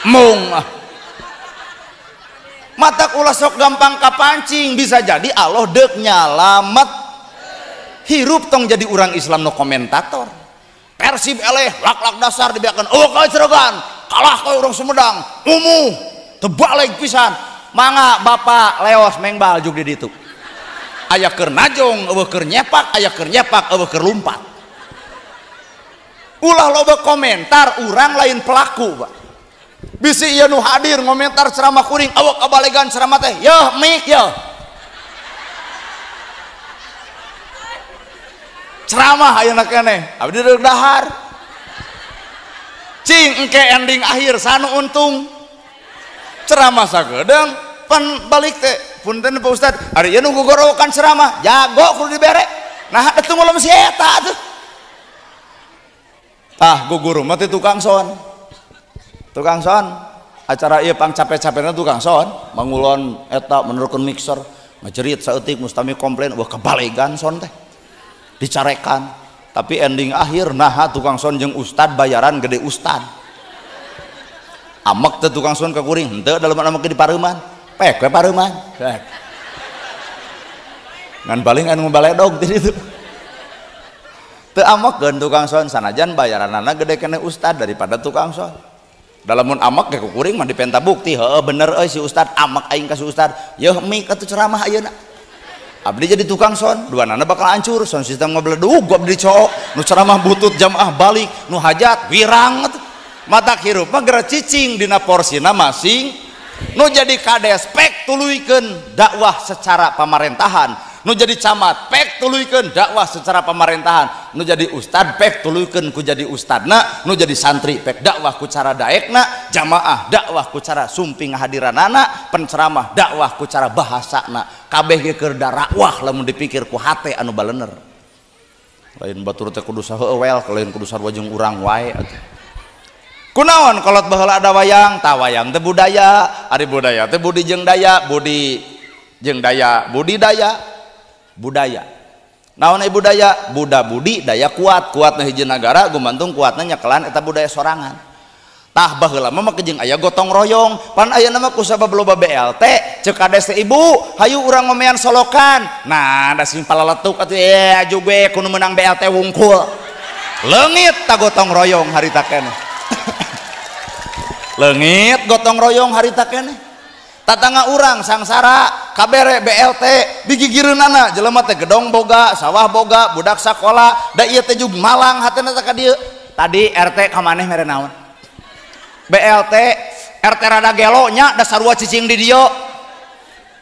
mung ah. Matak ulah sok gampang kapancing, bisa jadi Allah dek nyalamet hirup tong jadi urang Islam no komentator. Persib eleh lak-lak dasar dibiarkan oh kaceregan kalah ka urang Sumedang umuh tebalik pisan mangga bapak leos mengbal jug di ditu aya keur najong eueuh keur nyepak aya keur nyepak eueuh keur lumpat. Ulah loba komentar urang lain pelaku Pak. Bisi ieu nu hadir ngomentar ceramah kuring awak kabalegan ceramah teh yeuh mik yeuh ceramah ayeuna keneh abdi deuk dahar cing engke ending akhir sanu untung ceramah sagedeung pan balik teh punten Pak Ustad ari ieu nu gogorowokan ceramah jago kudu dibere nah atuh ngulem si eta atuh tah guguru mah teh tukang son acara ieu pang capek-capekna tukang son mangulon eta menerkeun mixer ngajerit saeutik mustami komplain wah kabalegan son teh dicarekan tapi ending akhir nah tukang son jeung ustad bayaran gede ustad amek teh tukang son ka kuring henteu dalam amek di pareuman pek we pareuman ngan paling anu baledog ti ditu teu amekeun tukang son sanajan bayaranana gede keneh ustad daripada tukang son. Dalamun amek ge ku kuring mah dipenta bukti, heueuh bener euy si ustad amek aing ka si ustad. Yeuh mik atuh ceramah ayeuna. Abdi jadi tukang son, duanana bakal hancur, sound system ngabeledug abdi cowok, nu ceramah butut jamaah balik, nu hajat wirang atuh. Matak hirup mah geura cicing dina porsina masing. Nu jadi kades pek tuluykeun dakwah secara pamarentahan, nu jadi camat pek tuluykeun dakwah secara pemerintahan, nu jadi ustad pek tuluykeun ku jadi ustadna, nu jadi santri pek dakwah ku cara daekna, jamaah dakwah ku cara sumping hadiranana, penceramah dakwah ku cara bahasana. Kabeh ge keur dakwah lamun dipikir ku hate anu balener. Lain batur teh kudu saha wel, lain kudu sarua jeung urang wae atuh. Kunaon kolot baheula ada wayang, tah wayang teh budaya, ari budaya teh budi jeung daya, budi jeung daya, budi daya, budaya. Naon ai budaya? Buda budi daya kuat, kuatna hiji nagara gumantung kuatna nyekelan eta budaya sorangan. Tah baheula mah make jeung aya gotong royong, pan ayeuna mah kusabab loba BLT, ceuk kades teh ibu, hayu urang ngomean solokan. Nah, da sing palaletuk atuh aju ge kudu meunang BLT wungkul. Leungit ta gotong royong harita keneh. Leungit gotong royong harita keneh. Tatangga urang sangsara kabere BLT digigireunana jelema teh gedong boga, sawah boga, budak sakola, da ieu teh jug malang hatena teh ka dieu. Tadi RT ka maneh mere naon? BLT, RT rada gelo nya da sarua cicing di dieu.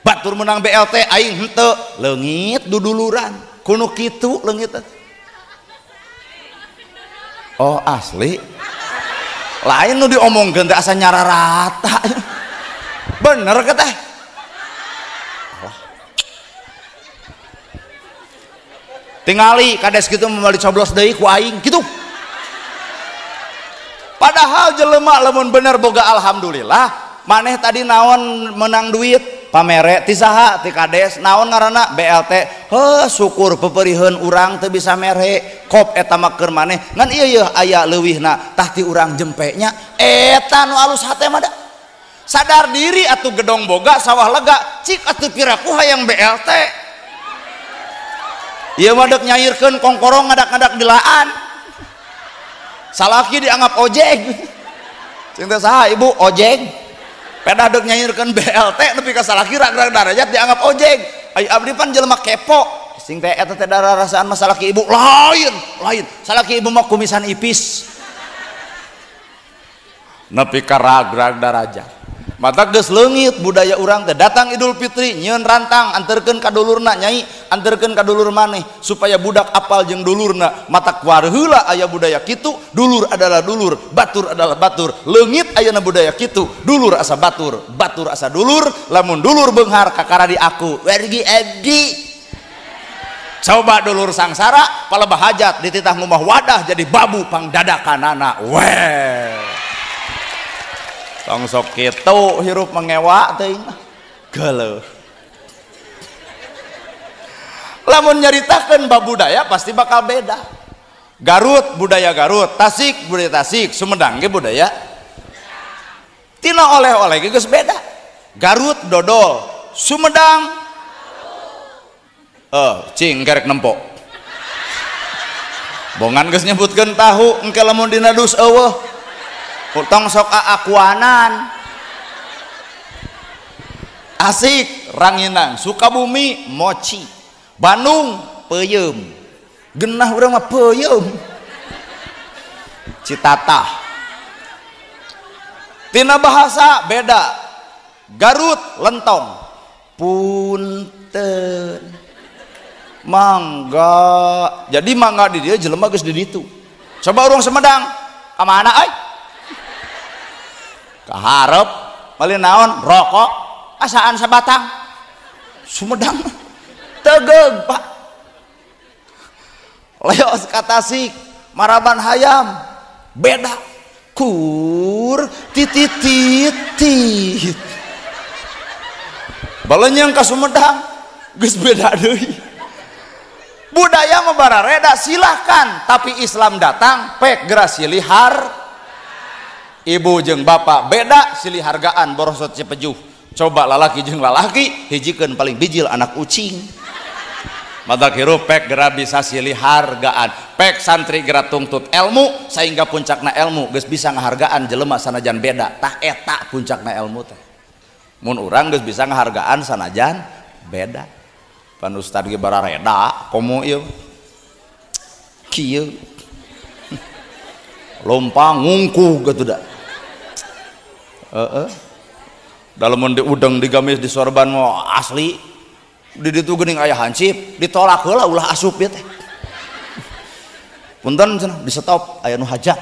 Batur menang BLT aing henteu, leungit duduluran. Kuno kitu leungit teh. Oh asli. Lain nu diomongkeun teh asa nyararata. Bener ke teh? Tingali kades kitu moal dicoblos deui ku aing kitu. Padahal jelema lamun bener boga alhamdulillah, maneh tadi naon menang duit, pamere ti saha ti kades, naon ngaranna BLT. Heuh syukur peperiheun urang teu bisa mere, kop eta mah keur maneh. Ngan ieu yeuh aya leuwihna tah ti urang jempe nya, eta nu alus hate mah da. Sadar diri atuh gedong boga sawah lega, cik atuh piraku hayang BLT. Ieu mah deuk nyairkeun kongkorong ngadak-ngadak dilaan. Salaki dianggap ojek. Cing teh saha ibu ojek. Pedah deuk nyairkeun BLT nepi ka salaki rag-rag darajat dianggap ojek. Ai abdi pan jelema kepo. Sing teh eta teh dararasaan mah salaki ibu lain, lain. Salaki ibu mah kumisan ipis. Nepi ka rag-rag darajat. Mata geus leungit budaya urang teh datang Idul Fitri nyieun rantang anterkeun ka dulurna nyai anterkeun ka dulur maneh supaya budak apal jeung dulurna. Mata kuar heula aya budaya kitu, dulur adalah dulur, batur adalah batur. Leungit ayeuna budaya kitu, dulur asa batur, batur asa dulur, lamun dulur beunghar kakara di aku wargi abdi. Coba dulur sangsara palebah hajat dititah ngumah wadah jadi babu pangdadakanana weh. Tong sok kitu hirup mengewa teuing mah geuleuh. Lamun nyaritakeun bab budaya pasti bakal beda. Garut budaya Garut, Tasik budaya Tasik, Sumedang ge budaya. Tina oleh-oleh ge geus beda. Garut dodol, Sumedang cing kerek nempo. Bongan geus nyebutkeun tahu engke lamun dina dus eueuh. Tong sok aakuanan. Asik ranginang, Sukabumi mochi, Bandung peuyeum. Genah urang mah peuyeum. Citatah. Tina bahasa beda. Garut lentong. Punten. Mangga. Jadi mangga di dieu jelema geus di ditu. Coba urang Sumedang, ka mana euy? Kaharep meuli naon rokok asaan sabatang. Sumedang tegeug Pak. Leos ka Tasik maraban hayam beda kur tititit. Balenyang ka Sumedang geus beda deui. Budaya mah barareda silahkan, tapi Islam datang pek geura silih har. Ibu jeung bapak beda silih hargaan borosot cipejuh. Coba lalaki jeung lalaki hijikeun paling bijil anak ucing. Matak hirup pek gera bisa silih hargaan, pek santri gera tungtut ilmu sehingga puncakna ilmu geus bisa ngahargaan jelema sanajan beda. Tah eta puncakna ilmu teh. Mun urang geus bisa ngahargaan sanajan beda. Pan ustad ge barareda komo ieu. Kieu. Lompang ngungkuh gitu da. Heeh. Dalemun diudeng digamis disorban mau asli. Di ditu geuning aya hansip ditolak heula ulah asup ieu teh. Punten cenah di stop aya nu hajat.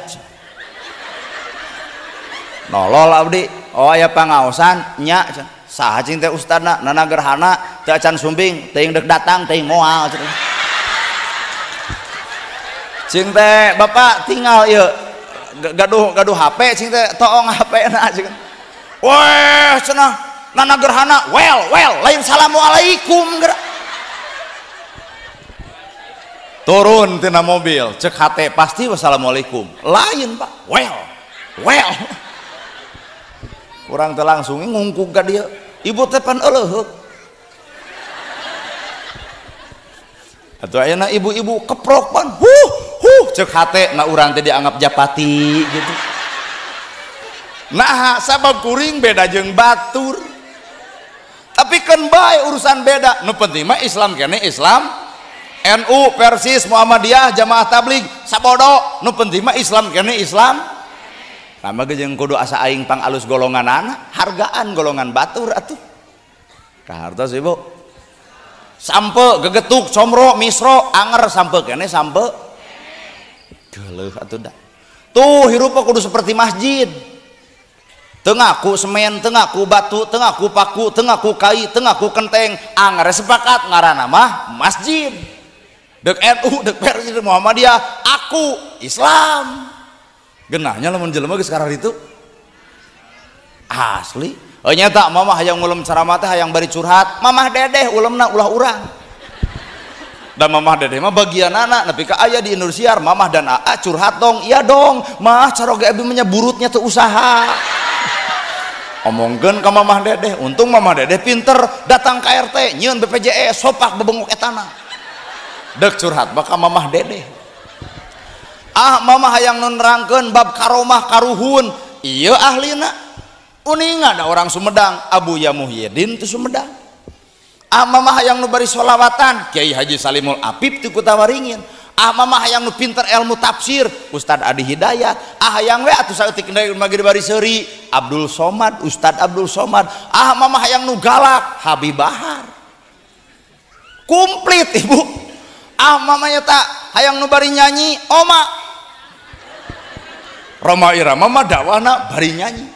Nolol abdi, oh aya pangaosan nya cenah. Saha cing teh ustadna nana gerhana teu acan sumbing teuing deuk datang teuing moal cenah. Cing teh bapak tinggal ieu gaduh HP cing teh toong HP-na cing. Weh cenah nana gerhana well lain salamualaikum gerak. Turun tina mobil cek hate pasti wassalamualaikum lain pak well kurang teh langsung ngungkuk ka dieu ibu teh pan euleuheuk atuh ayeuna ibu-ibu keprok pan huh cek hate na urang teh dianggap japati gitu. Nah sabab kuring beda jeung batur. Tapi kan bae urusan beda, nu penting mah Islam kene Islam, NU, Persis, Muhammadiyah, Jamaah Tabligh, sabodo, nu penting mah Islam kene Islam. Lama ge jeung kudu asa aing pang alus golonganana, hargaan golongan batur atuh. Kahartos Ibu. Sampe gegetuk, comro, misro, anger sampe kene sampe. Geuleuh atuh da. Tuh hirup kudu seperti masjid. Teu ngaku semen, teu ngaku batu, teu ngaku paku, teu ngaku kai, teu ngaku kenteng, anggar sepakat ngaranna mah masjid. Deuk NU, deuk Persis, Muhammadiyah, aku Islam. Genahnya lamun jelema geus karar itu. Asli. Oh nyata mamah hayang ngulem ceramah teh hayang bari curhat, mamah dedeh ulemna ulah urang. Dan mamah dedeh mah bagianana nepi ka aya di Indonesia mamah dan aa curhat dong, iya dong, mah caroge abi mah burutnya teu usaha. Omongkeun ka mamah dedeh, untung mamah dedeh pinter datang ke RT nyieun BPJS sopak bebengok etana. Dek curhat bakal mamah dedeh. Ah mamah hayang nu nerangkeun bab karomah karuhun, ieu ahlina. Uninga ada orang Sumedang, Abuya Muhyiddin tu Sumedang. Ah mamah hayang nu bari sholawatan, Kiai Haji Salimul Apip ti Kutawaringin. Ah mamah hayang nu pinter ilmu tafsir, Ustad Adi Hidayat. Ah hayang we atuh saeutik mah bari seuri, Abdul Somad, Ustad Abdul Somad. Ah mamah hayang nu galak, Habib Bahar. Komplit ibu. Ah mamanya tak hayang nu bari nyanyi, Oma. Roma Irama mah dakwahna bari nyanyi.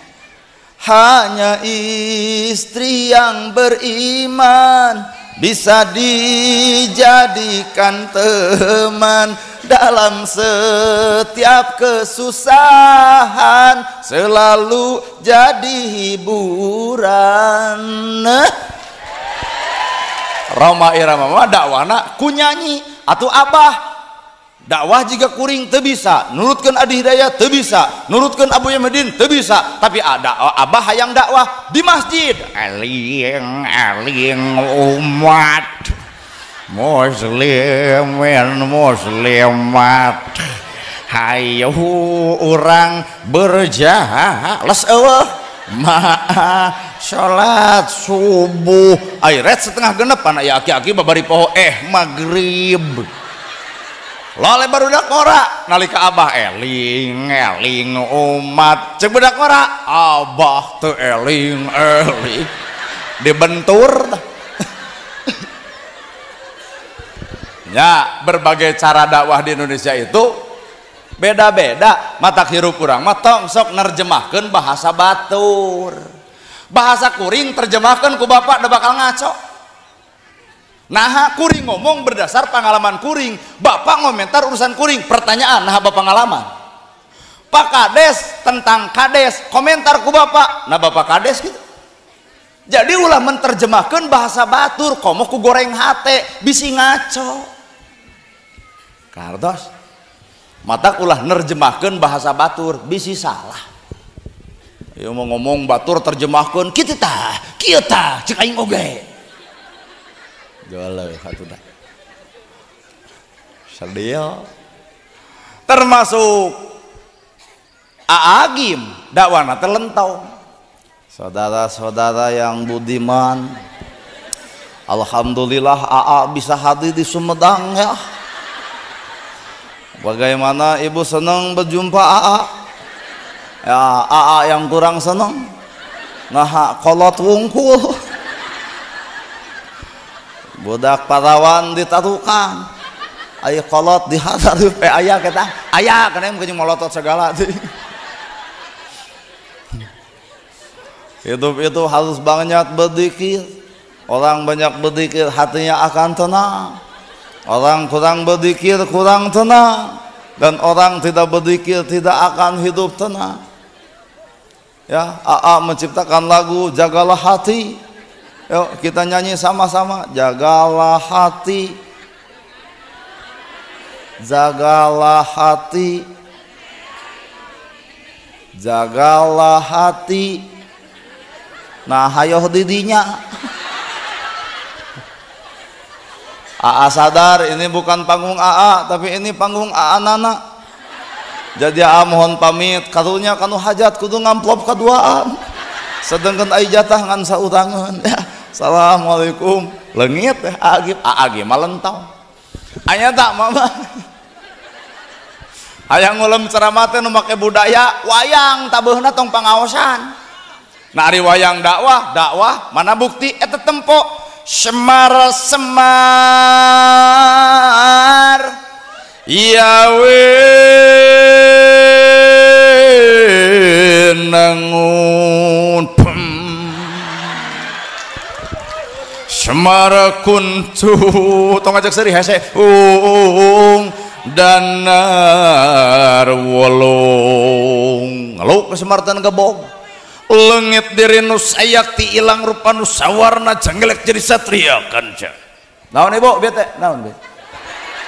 Hanya istri yang beriman bisa dijadikan teman dalam setiap kesusahan, selalu jadi hiburan. Roma Irama mah dakwana ku nyanyi atau abah dakwah jika kuring teu bisa, nurutkeun Adi Hidayat teu bisa, nurutkeun Abu Yamidin teu bisa, tapi ada abah hayang dakwah di masjid. Aling aling umat muslimin muslimat, hayu urang berjahat les eueuh ma salat subuh airet setengah genep pan aya aki-aki babari poho maghrib. Lole barudak ngora nalika abah eling eling umat cek budak ngora abah teu eling eling dibentur. Ya berbagai cara dakwah di Indonesia itu beda-beda. Matak hirup urang mah tong sok nerjemahkeun bahasa batur, bahasa kuring terjemahkeun ku bapak da bakal ngaco. Nah kuring ngomong berdasar pengalaman kuring, bapak ngomentar urusan kuring, pertanyaan nah bapak pengalaman. Pak Kades tentang Kades, komentar ku bapak, nah bapak Kades gitu. Jadi ulah menerjemahkan bahasa batur, komo ku goreng hate, bisi ngaco. Kartos, matak ulah nerjemahkan bahasa batur, bisi salah. Ya mau ngomong batur terjemahkan, kitu tah, kieu tah, cek aing oge. Joleuh atuh dah. Sedih. Termasuk Aagim dakwana teh lentong. Saudara-saudara yang budiman, alhamdulillah AA bisa hadir di Sumedang ya. Bagaimana ibu senang berjumpa AA? Ya, AA yang kurang senang nah kolot wungkul. Budak parawan ditarukan, ayo kolot dihadap aya kita, aya karena mungkin molotot segala. Hidup itu harus banyak berzikir. Orang banyak berzikir hatinya akan tenang. Orang kurang berzikir kurang tenang. Dan orang tidak berzikir tidak akan hidup tenang. Ya, AA menciptakan lagu Jagalah Hati. Yuk kita nyanyi sama-sama. Jagalah hati, jagalah hati, jagalah hati. Nah hayoh didinya. AA sadar ini bukan panggung AA, tapi ini panggung AA Nana. Jadi AA mohon pamit, karunya kanu hajat kudu ngamplop kaduaan. Sedangkan ai jatah ngan saurangan. Ya, assalamualaikum. Leungit teh AA ge mah lentong. Anya tak mama. Hayang ngulem ceramah teh nu make budaya wayang tabeuhna tong pangaosan. Nah ari wayang dakwah, dakwah mana bukti eta tempo Semar semar ya wenangun Semar kuncu tong ajak seri hese ung danar wolong ngeluk kesemartan gebog lengit diri nu sayakti ilang rupa nu sawarna jenggelek jadi satria kanca. Naon ibu bete naon be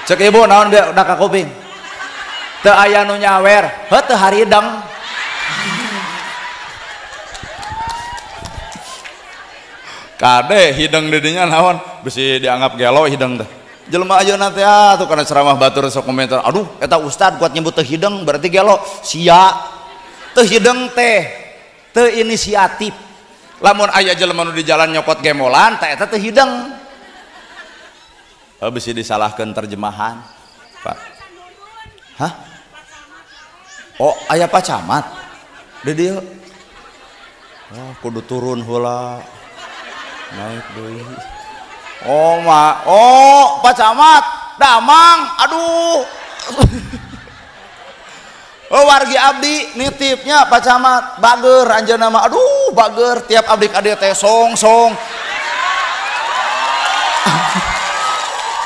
cek ibu naon be udah ka kuping teu aya nu nyawer heuh teu haridang. Kade hidang didinya naon bisi dianggap gelo hidang teh jelema ayeuna teh atuh kana ceramah batur sok komentar aduh eta ustad kuat nyebut teu hidang berarti gelo sia teu hidang teh teu inisiatif. Lamun aya jelema nu di jalan nyokot gemolan teh eta teu hidang. Bisi disalahkeun terjemahan Pak. Hah? Oh aya Pak Camat di dieu. Oh kudu turun heula naik deui. Oh ma, oh Pak Camat damang aduh. Oh wargi abdi nitipnya Pak Camat bager anjeunna mah aduh bager tiap abdi ka dieu teh song song.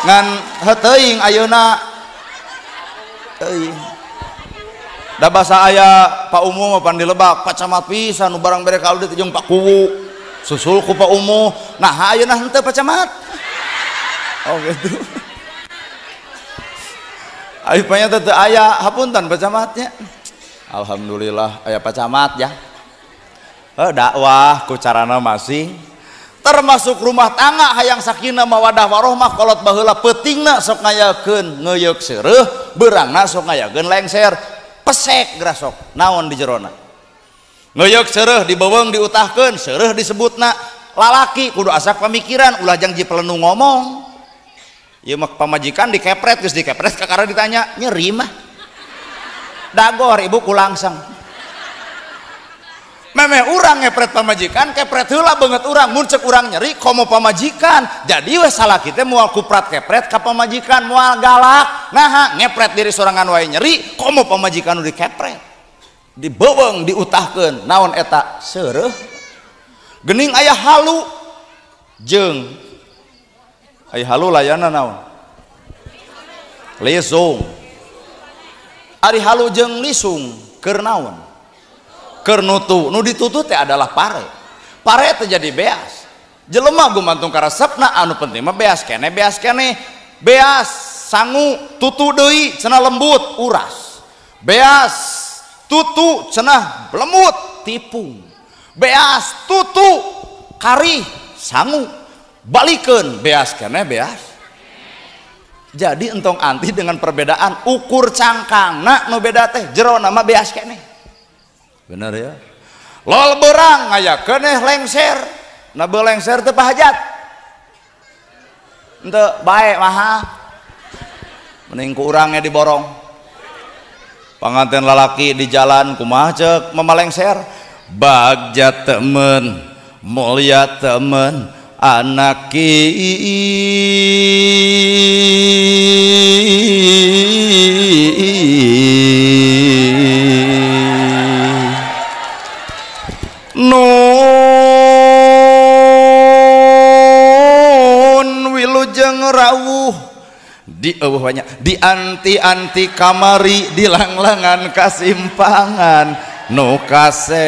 Ngan heuteung ayeuna teuing. Da basa aya Pak Umuh mah pan dilebak Pak Camat pisan nu barang bere ka abdi teh jeung Pak Kuwu. Susul ku Pak Umuh. Nah ayeuna henteu Pak Camat. Oh gitu. Ayo panya teu aya hapunten Pak Camatnya. Alhamdulillah aya Pak Camat ya. Dakwah ku carana masing termasuk rumah tangga hayang sakinah mawadah warohmah kolot baheula peutingna sok ngayakeun ngeuyeuk seureuh beurangna sok ngayakeun lengser pesek grasok naon di jerona. Ngeuyeuk seureuh dibeuweung diutahkeun seureuh disebutna lalaki kudu asak pamikiran ulah jang jipelenu ngomong. Ieu mah pamajikan dikepret geus dikepret kakara ditanya nyeri mah dagor ibu kulangseng memeh urang ngepret pamajikan kepret heula beungeut urang mun ceuk urang nyeri komo pamajikan jadi we salaki teh moal kuprat kepret ka pamajikan moal galak naha ngepret diri sorangan wae nyeri komo pamajikan nu dikepret dibeuweung diutahkeun naon eta seureuh geuning aya halu jeung ai halu layana naon lisung. Ari halu jeung lisung keur naon keur nutu nu ditutu teh adalah pare. Pare teh jadi beas jelema gumantung karesepna anu penting mah beas keneh beas keneh beas sangu tutu deui cenah lembut uras beas tutu cenah lembut tipung beas tutu karih sangu balikeun beas keneh beas. Jadi entong anti dengan perbedaan ukur cangkangna nu beda teh jero nama beas keneh. Bener ya? Lol berang aya keneh lengser. Na lengser teu pahajat. Henteu bae maha. Mending ku urangnya diborong. Panganten lalaki di jalan kumaha ceuk mamalengser. Bagja temen, mulia temen, anak nun wilujeng rawuh di eueuh banyak di anti-anti kamari di langlangan kasimpangan nu kasep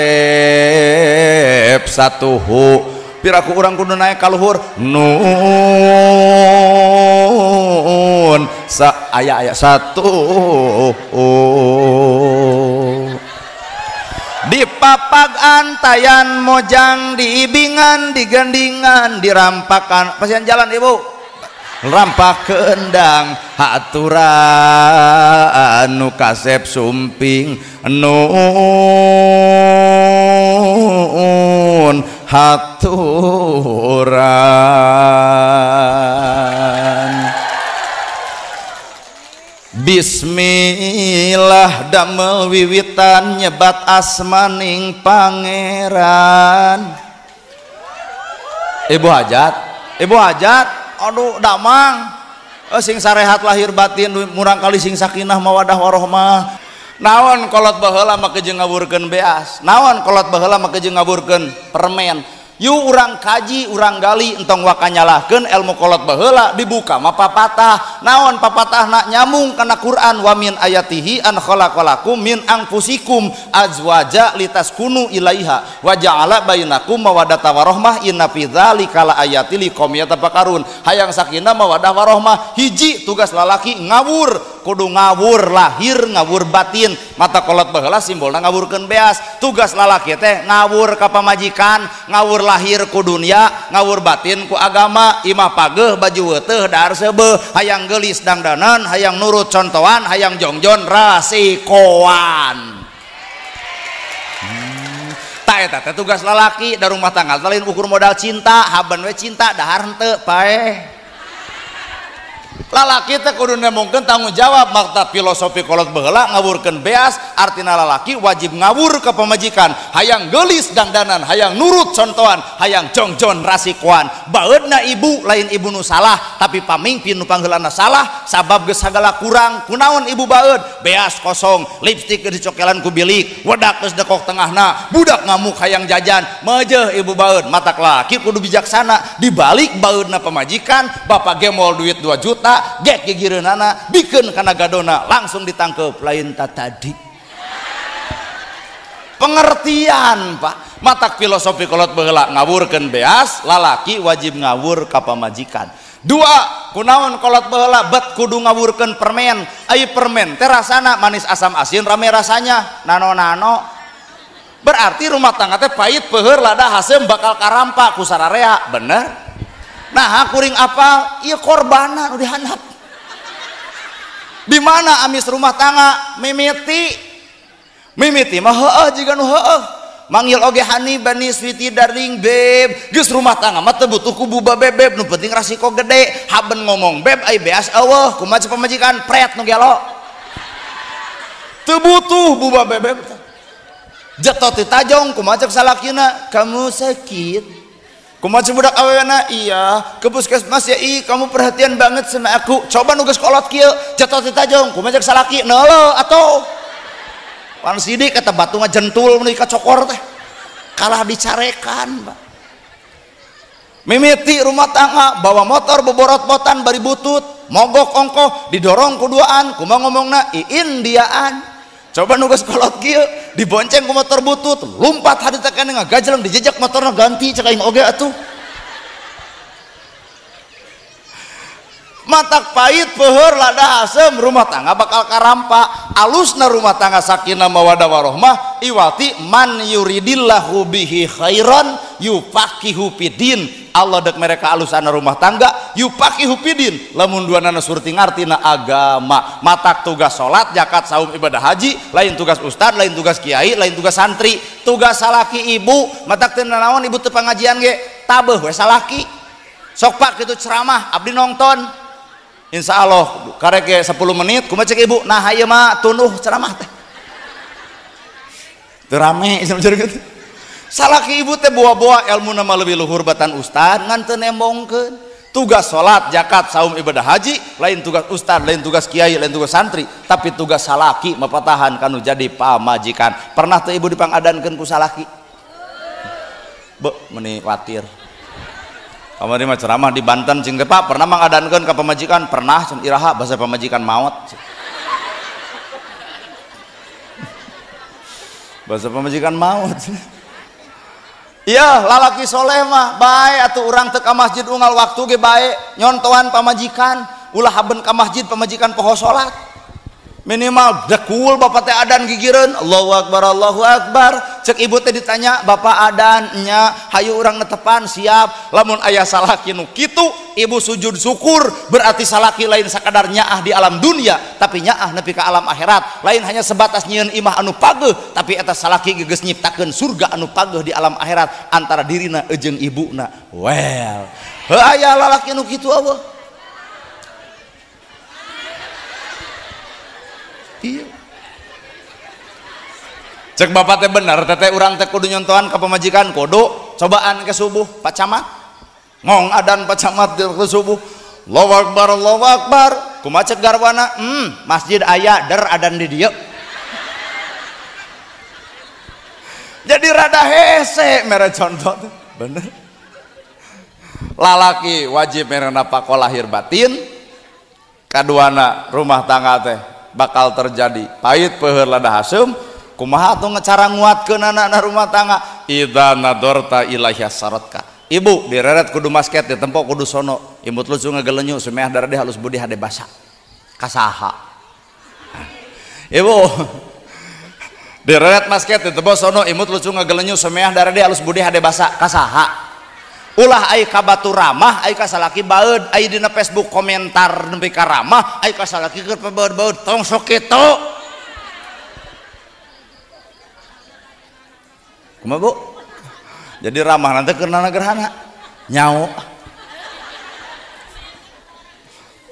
satuhu piraku urang kudu naik ka luhur nun sa aya aya satu di papag antayan mojang diibingan digandingan dirampakan pasian jalan ibu rampak kendang haturan nu kasep sumping nun haturan. Bismillah damel wiwitan nyebat asmaning pangeran. Ibu hajat, ibu hajat, aduh damang, sing sarehat lahir batin murang kali sing sakinah mawadah warohmah. Naon kolot baheula make jeung ngaburkeun beas, naon kolot baheula make jeung ngaburkeun permen. Yuk urang kaji, urang gali, entong waka nyalahkeun ilmu kolot baheula dibuka mah papatah. Naon papatahna nyambung kana Quran wa min ayatihi an khalaqalakum min anfusikum azwaja litaskunu ilaiha wa ja'ala bainakum mawaddata warahmah inna fi dzalika laayati liqaumin yatafakkarun. Hayang sakinah mawaddah warahmah, hiji tugas lalaki ngawur, kudu ngawur lahir ngawur batin. Mata kolot baheula simbolna ngawurkeun beas. Tugas lalaki teh ngawur ka pamajikan, ngawur lahir ku dunia, ngawur batin ku agama. Imah pageuh baju weuteuh dahar seubeuh, hayang geulis dangdanan, hayang nurut contohan, hayang jongjon rasikoan. Ta eta teh tugas lalaki da rumah tangga lain ukur modal cinta, haben we cinta dahar henteu paeh. Lalaki teh kudu nemongkeun tanggung jawab. Makta filosofi kolot baheula ngawurkeun beas, artina lalaki wajib ngawur ke pamajikan, hayang geulis dangdanan, hayang nurut contohan, hayang jongjon rasikoan. Baeudna ibu lain ibu nu salah, tapi pamingpin nu pangheulana salah sabab geus sagala kurang. Kunaon ibu baeud? Beas kosong, lipstik geus dicokelan ku bilik, wedak geus dekok tengahna, budak ngamuk hayang jajan, meujeuh ibu baeud. Matak lalaki kudu bijaksana, dibalik baeudna pamajikan, bapak gemol duit 2 juta gek gigireunana bikeun kana gadona langsung ditangkep lain tadi. Pengertian Pak, matak filosofi kolot baheula ngawurkeun beas, lalaki wajib ngawur ka pamajikan. Dua, kunaon kolot baheula bet kudu ngawurkeun permen. Ai permen teh rasana manis asam asin rame rasanya nano-nano. Berarti rumah tangga teh pahit peuheur lada haseum bakal karampa ku sararea, bener? Nah, kuring apal, ieu korbana nu dihandap. Di mana amis rumah tangga mimiti? Mimiti mah heueuh jiga nu heueuh. Manggil oge hani bani sweetie darling beb. Geus rumah tangga mah teu butuh ku buba bebeb, nu penting rasiko gede. Haben ngomong beb ai beas eueuh, kumaha cek pamajikan pret nu gelo. Teu butuh buba bebeb. Jetot ti tajong kumaha cek salakina, kamu sakit. Kumaha budak awewena, iya ke puskesmas ya, ih kamu perhatian banget sama aku. Coba nugas kolot kieu, jatuh ti tajong, kumaha cek salaki, neuleuh atuh. Pan sidik kata batu mah jentul meuni ka cokor teh. Kalah dicarekan, Pak. Mimiti rumah tangga bawa motor boborot-botan bari butut, mogok ongkoh didorong kuduaan, kumaha ngomongna iin diaan. Coba nugas kolot kieu, dibonceng ku motor butut, lumpat hadi teh keneh ngagajleng dijejak motorna ganti cek aing oge atuh. Matak pahit peuheur lada asem rumah tangga bakal karampa. Alusna rumah tangga sakinah mawadah warohmah iwati man yuridillahu bihi khairan Yufaqihu fidin. Allah dek mereka alusana rumah tangga yufaqihu fidin. Lamun duanana surti ngartina agama. Matak tugas salat, zakat, saum, ibadah haji, lain tugas ustad, lain tugas kiai, lain tugas santri. Tugas salaki ibu, matak teu nanaon ibu teu pangajian ge, tabeuh we salaki. Sok pak kitu ceramah, abdi nonton. Insya Allah karek ge 10 menit kumaha cek ibu, nah ieu mah tunuh ceramah teh. Teu rame gitu. Salaki ibu teh boa-boa ilmu nama lebih luhur batan ustad ngan teu nembongkeun. Tugas salat, zakat, saum, ibadah haji lain tugas ustad, lain tugas kiai, lain tugas santri, tapi tugas salaki mapatahan kanu jadi pamajikan. Pernah teu ibu dipangadankeun ku salaki? Be, meni watir. Kamari mah ceramah di Banten cing teh Pak, pernah mangadankeun ka pamajikan? Pernah, cen iraha basa pamajikan maot. Bahasa pamajikan maut. Iya, lalaki soleh mah bae atuh urang teu ka masjid unggal waktu ge bae nyontoan pamajikan, ulah haben ka masjid pamajikan poho salat. Minimal dekul bapak teh adan gigireun, Allahu akbar Allahu akbar. Cek ibu teh ditanya, bapak adan nya, hayu urang netepan siap. Lamun aya salaki nu kitu, ibu sujud syukur, berarti salaki lain sakadar nyaah di alam dunia, tapi nyaah nepi ka alam akhirat. Lain hanya sebatas nyieun imah anu pageuh, tapi eta salaki geus nyiptakeun surga anu pageuh di alam akhirat antara dirina jeung ibuna. Well, heuh aya lalaki nu kitu eueuh. Iya. Cek bapak teh bener, teteh urang teh kudu nyontohan ka pamajikan, kudu cobaan ke subuh, Pak Camat. Ngong adan Pak Camat ke subuh. Allahu akbar, Allahu akbar. Kumaha cek garwana? Masjid aya der adan di dieu. Jadi rada hese mere contoh teh. Bener. Lalaki wajib mere napako lahir batin. Kaduana rumah tangga teh bakal terjadi pahit peuheur lada haseum. Kumaha atuh cara nguatkeun anak-anak rumah tangga? Idza nadorta ilaiha saratka. Ibu direret kudu masket, ditempo kudu sono, imut lucu ngagelenyu sumeah darah halus budi hade basa kasaha. Ibu direret masket, ditempo sono, imut lucu ngagelenyu sumeah darah halus budi hade basa kasaha. Ulah ai ka batur ramah, ai ka salaki baeud, ai dina Facebook komentar nepi ka ramah, ai ka salaki keur pabaeud-baeud tong sok kitu. Kumaha Bu? Jadi ramah nanti keur nana gerhana nyao.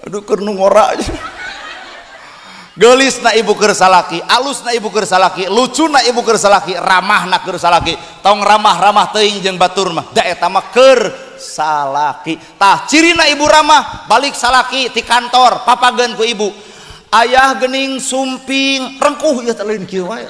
Aduh keur nu ngora. Geulis na ibu keur salaki, alus na ibu keur salaki, lucu na ibu keur salaki, ramah na keur salaki. Tong ramah-ramah teuing jeung batur mah, da eta mah keur salaki. Tah cirina ibu ramah, balik salaki ti kantor, papageun ku ibu. Ayah geuning sumping, rengkuh ieu teh lain kieu wae.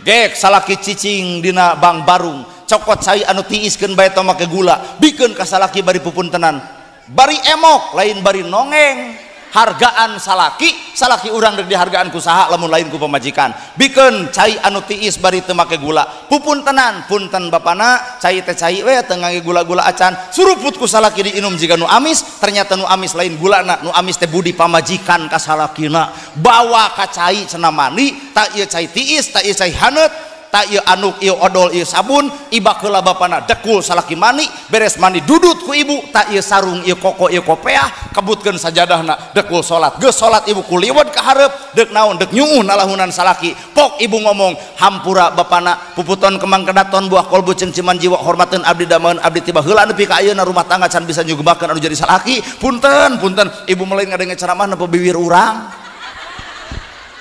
Gek salaki cicing dina bang barung, cokot cai anu tiiskeun bae tong make gula, bikeun ka salaki bari pupuntenan. Bari emok, lain bari nongeng. Hargaan salaki, salaki urang dek dihargaan ku saha lamun lain ku pamajikan. Bikeun cai anu tiis bari teu make gula, pupuntenan, punten bapana, cai teh cai we teu ngangge gula-gula acan. Suruput ku salaki diinum jiga nu amis, ternyata nu amis lain gulana, nu amis teh budi pamajikan ka salakina. Bawa ka cai cenah mani, tak ieu cai tiis, tak ieu cai haneut, tak ieu anuk, ieu odol, ieu sabun, ibak heula bapana dekul salaki mani, beres mani dudut ku ibu, tak ieu sarung, ieu koko, ieu kopeah, kebutkeun sajadahna, dekul salat. Geus salat ibu kuliwet ka hareup, deuk naon, deuk nyuuh nalahunan salaki. Pok ibu ngomong, hampura bapana, puputon kembang kedaton buah kolbu cengciman jiwa hormateun abdi dameun abdi tiba heula nepi ka ayeuna rumah tangga can bisa nyugebakeun anu jadi salaki. Punten, punten, ibu mulai ngadenge ceramah nepi biwir urang.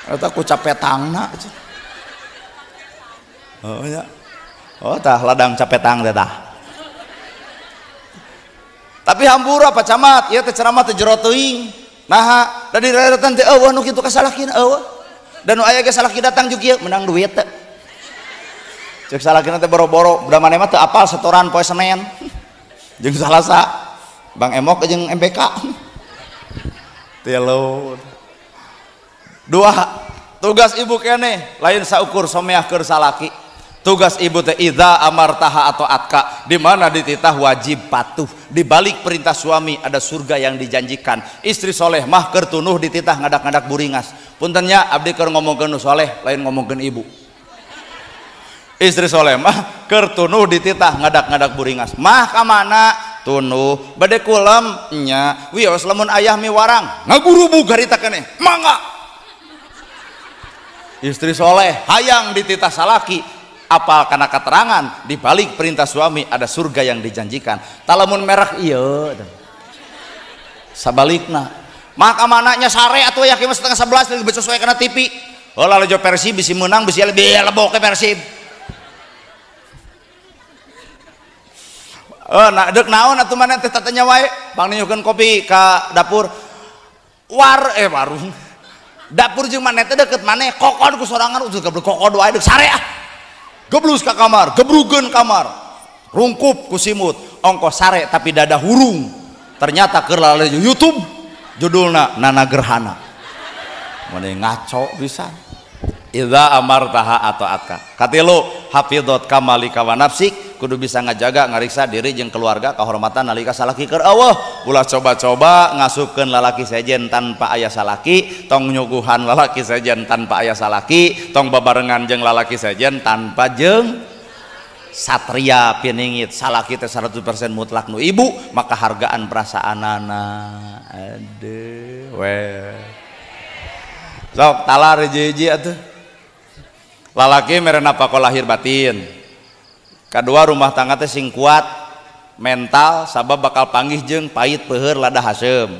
Eta ku capetangna. Oh ya. Oh tah ladang capetang teh tah. Tapi hampura Pak Camat, ieu teh ceramah teh jero teuing. Naha, da direretan teh eueuh nu kitu ka salakina eueuh. Da nu aya ge salaki datang jeung ieu menang duit teh. Cek salakina teh boro-boro, da maneh mah teu apal setoran poe Senin. Jeung Salasa, Bang Emok jeung MBK. Tilu. Dua, tugas ibu keneh lain saukur someah keur salaki. Tugas ibu teh idza amartaha atau atka, di mana dititah wajib patuh. Di balik perintah suami ada surga yang dijanjikan. Istri soleh mah keur tunuh dititah ngadak-ngadak buringas. Puntennya abdi keur ngomongkeun nu soleh, lain ngomongkeun ibu. Istri soleh mah keur tunuh dititah ngadak-ngadak buringas. Mah ka mana? Tunuh. Bade kulem nya. Wios lamun ayah miwarang ngagurubug harita keneh. Mangga. Istri soleh hayang dititah salaki, apal kana keterangan di balik perintah suami ada surga yang dijanjikan. Talamun merek ieu. Sabalikna. Mah ka mana nya sare atuh aya kieu 10:30 lagi sesuai kana TV. Heula lejo Persib bisi meunang bisi lebih lebok ke Persib. Oh, nah, dek naon atuh maneh teh tatanya wae, bang niukeun kopi ka dapur. Warung. Dapur jeung maneh teh deket maneh, kokod ku sorangan udah geblek kokod wae deuk sare ah. Geblus ka kamar, gebrugeun kamar. Rungkup ku simut, ongkoh sare tapi dada hurung. Ternyata keur lalaju YouTube judulna Nana Gerhana. Maneh ngaco pisan. Idza amartaha ata'atka. Katilu hafidhat kamalika wa nafsik, kudu bisa ngajaga ngariksa diri jeung keluarga kehormatan nalika salaki keur eueuh. Ulah coba-coba ngasupkeun lalaki sejen tanpa aya salaki, tong nyuguhan lalaki sejen tanpa aya salaki, tong babarengan jeung lalaki sejen tanpa jeung satria piningit. Salaki teh 100% mutlak nu ibu, maka hargaan perasaanana. Aduh we. Sok talar hiji-hiji atuh. Lalaki mere napako lahir batin. Kedua rumah tangga teh sing kuat mental sabab bakal panggih jeung pahit peuheur lada haseum.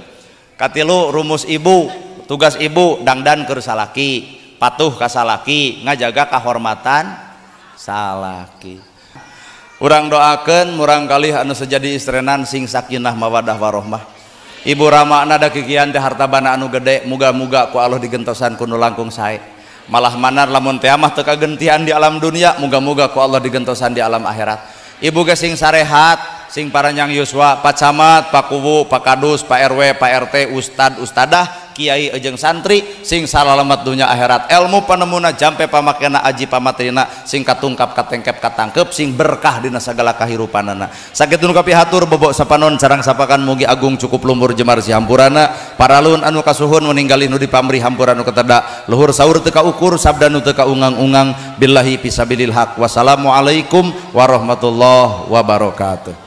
Katilu rumus ibu, tugas ibu dangdan keur salaki, patuh ka salaki, ngajaga kahormatan salaki. Urang doakeun murang kalih anu sejadi istrenan sing sakinah mawadah warohmah. Ibu ramana da kikian teh harta bana anu gede, muga-muga ku Allah digentosan ku nu langkung sae. Malah manar lamun teh mah teu kagentian di alam dunia, muga-muga ku Allah digentosan di alam akhirat. Ibu ge sing sarehat, sing paranjang yuswa, Pak Camat, Pak Kuwu, Pak Kadus, Pak RW, Pak RT, Ustad, Ustadah, Kiai jeung santri sing salalamet dunya akhirat. Ilmu panemuna jampe pamakena aji pamatrina sing katungkap katengkep katangkep sing berkah dina sagala kahirupanana. Sakitu nu kapihatur bobok sapanon sarang sapakan mugi agung cukup lumur jemar sihampurana. Paralun anu kasuhun meninggalih nu dipamri hampura nu keteda luhur saur teu kaukur sabda nu teu kaungang-ungang billahi fisabilil haq. Wassalamualaikum warahmatullahi wabarakatuh.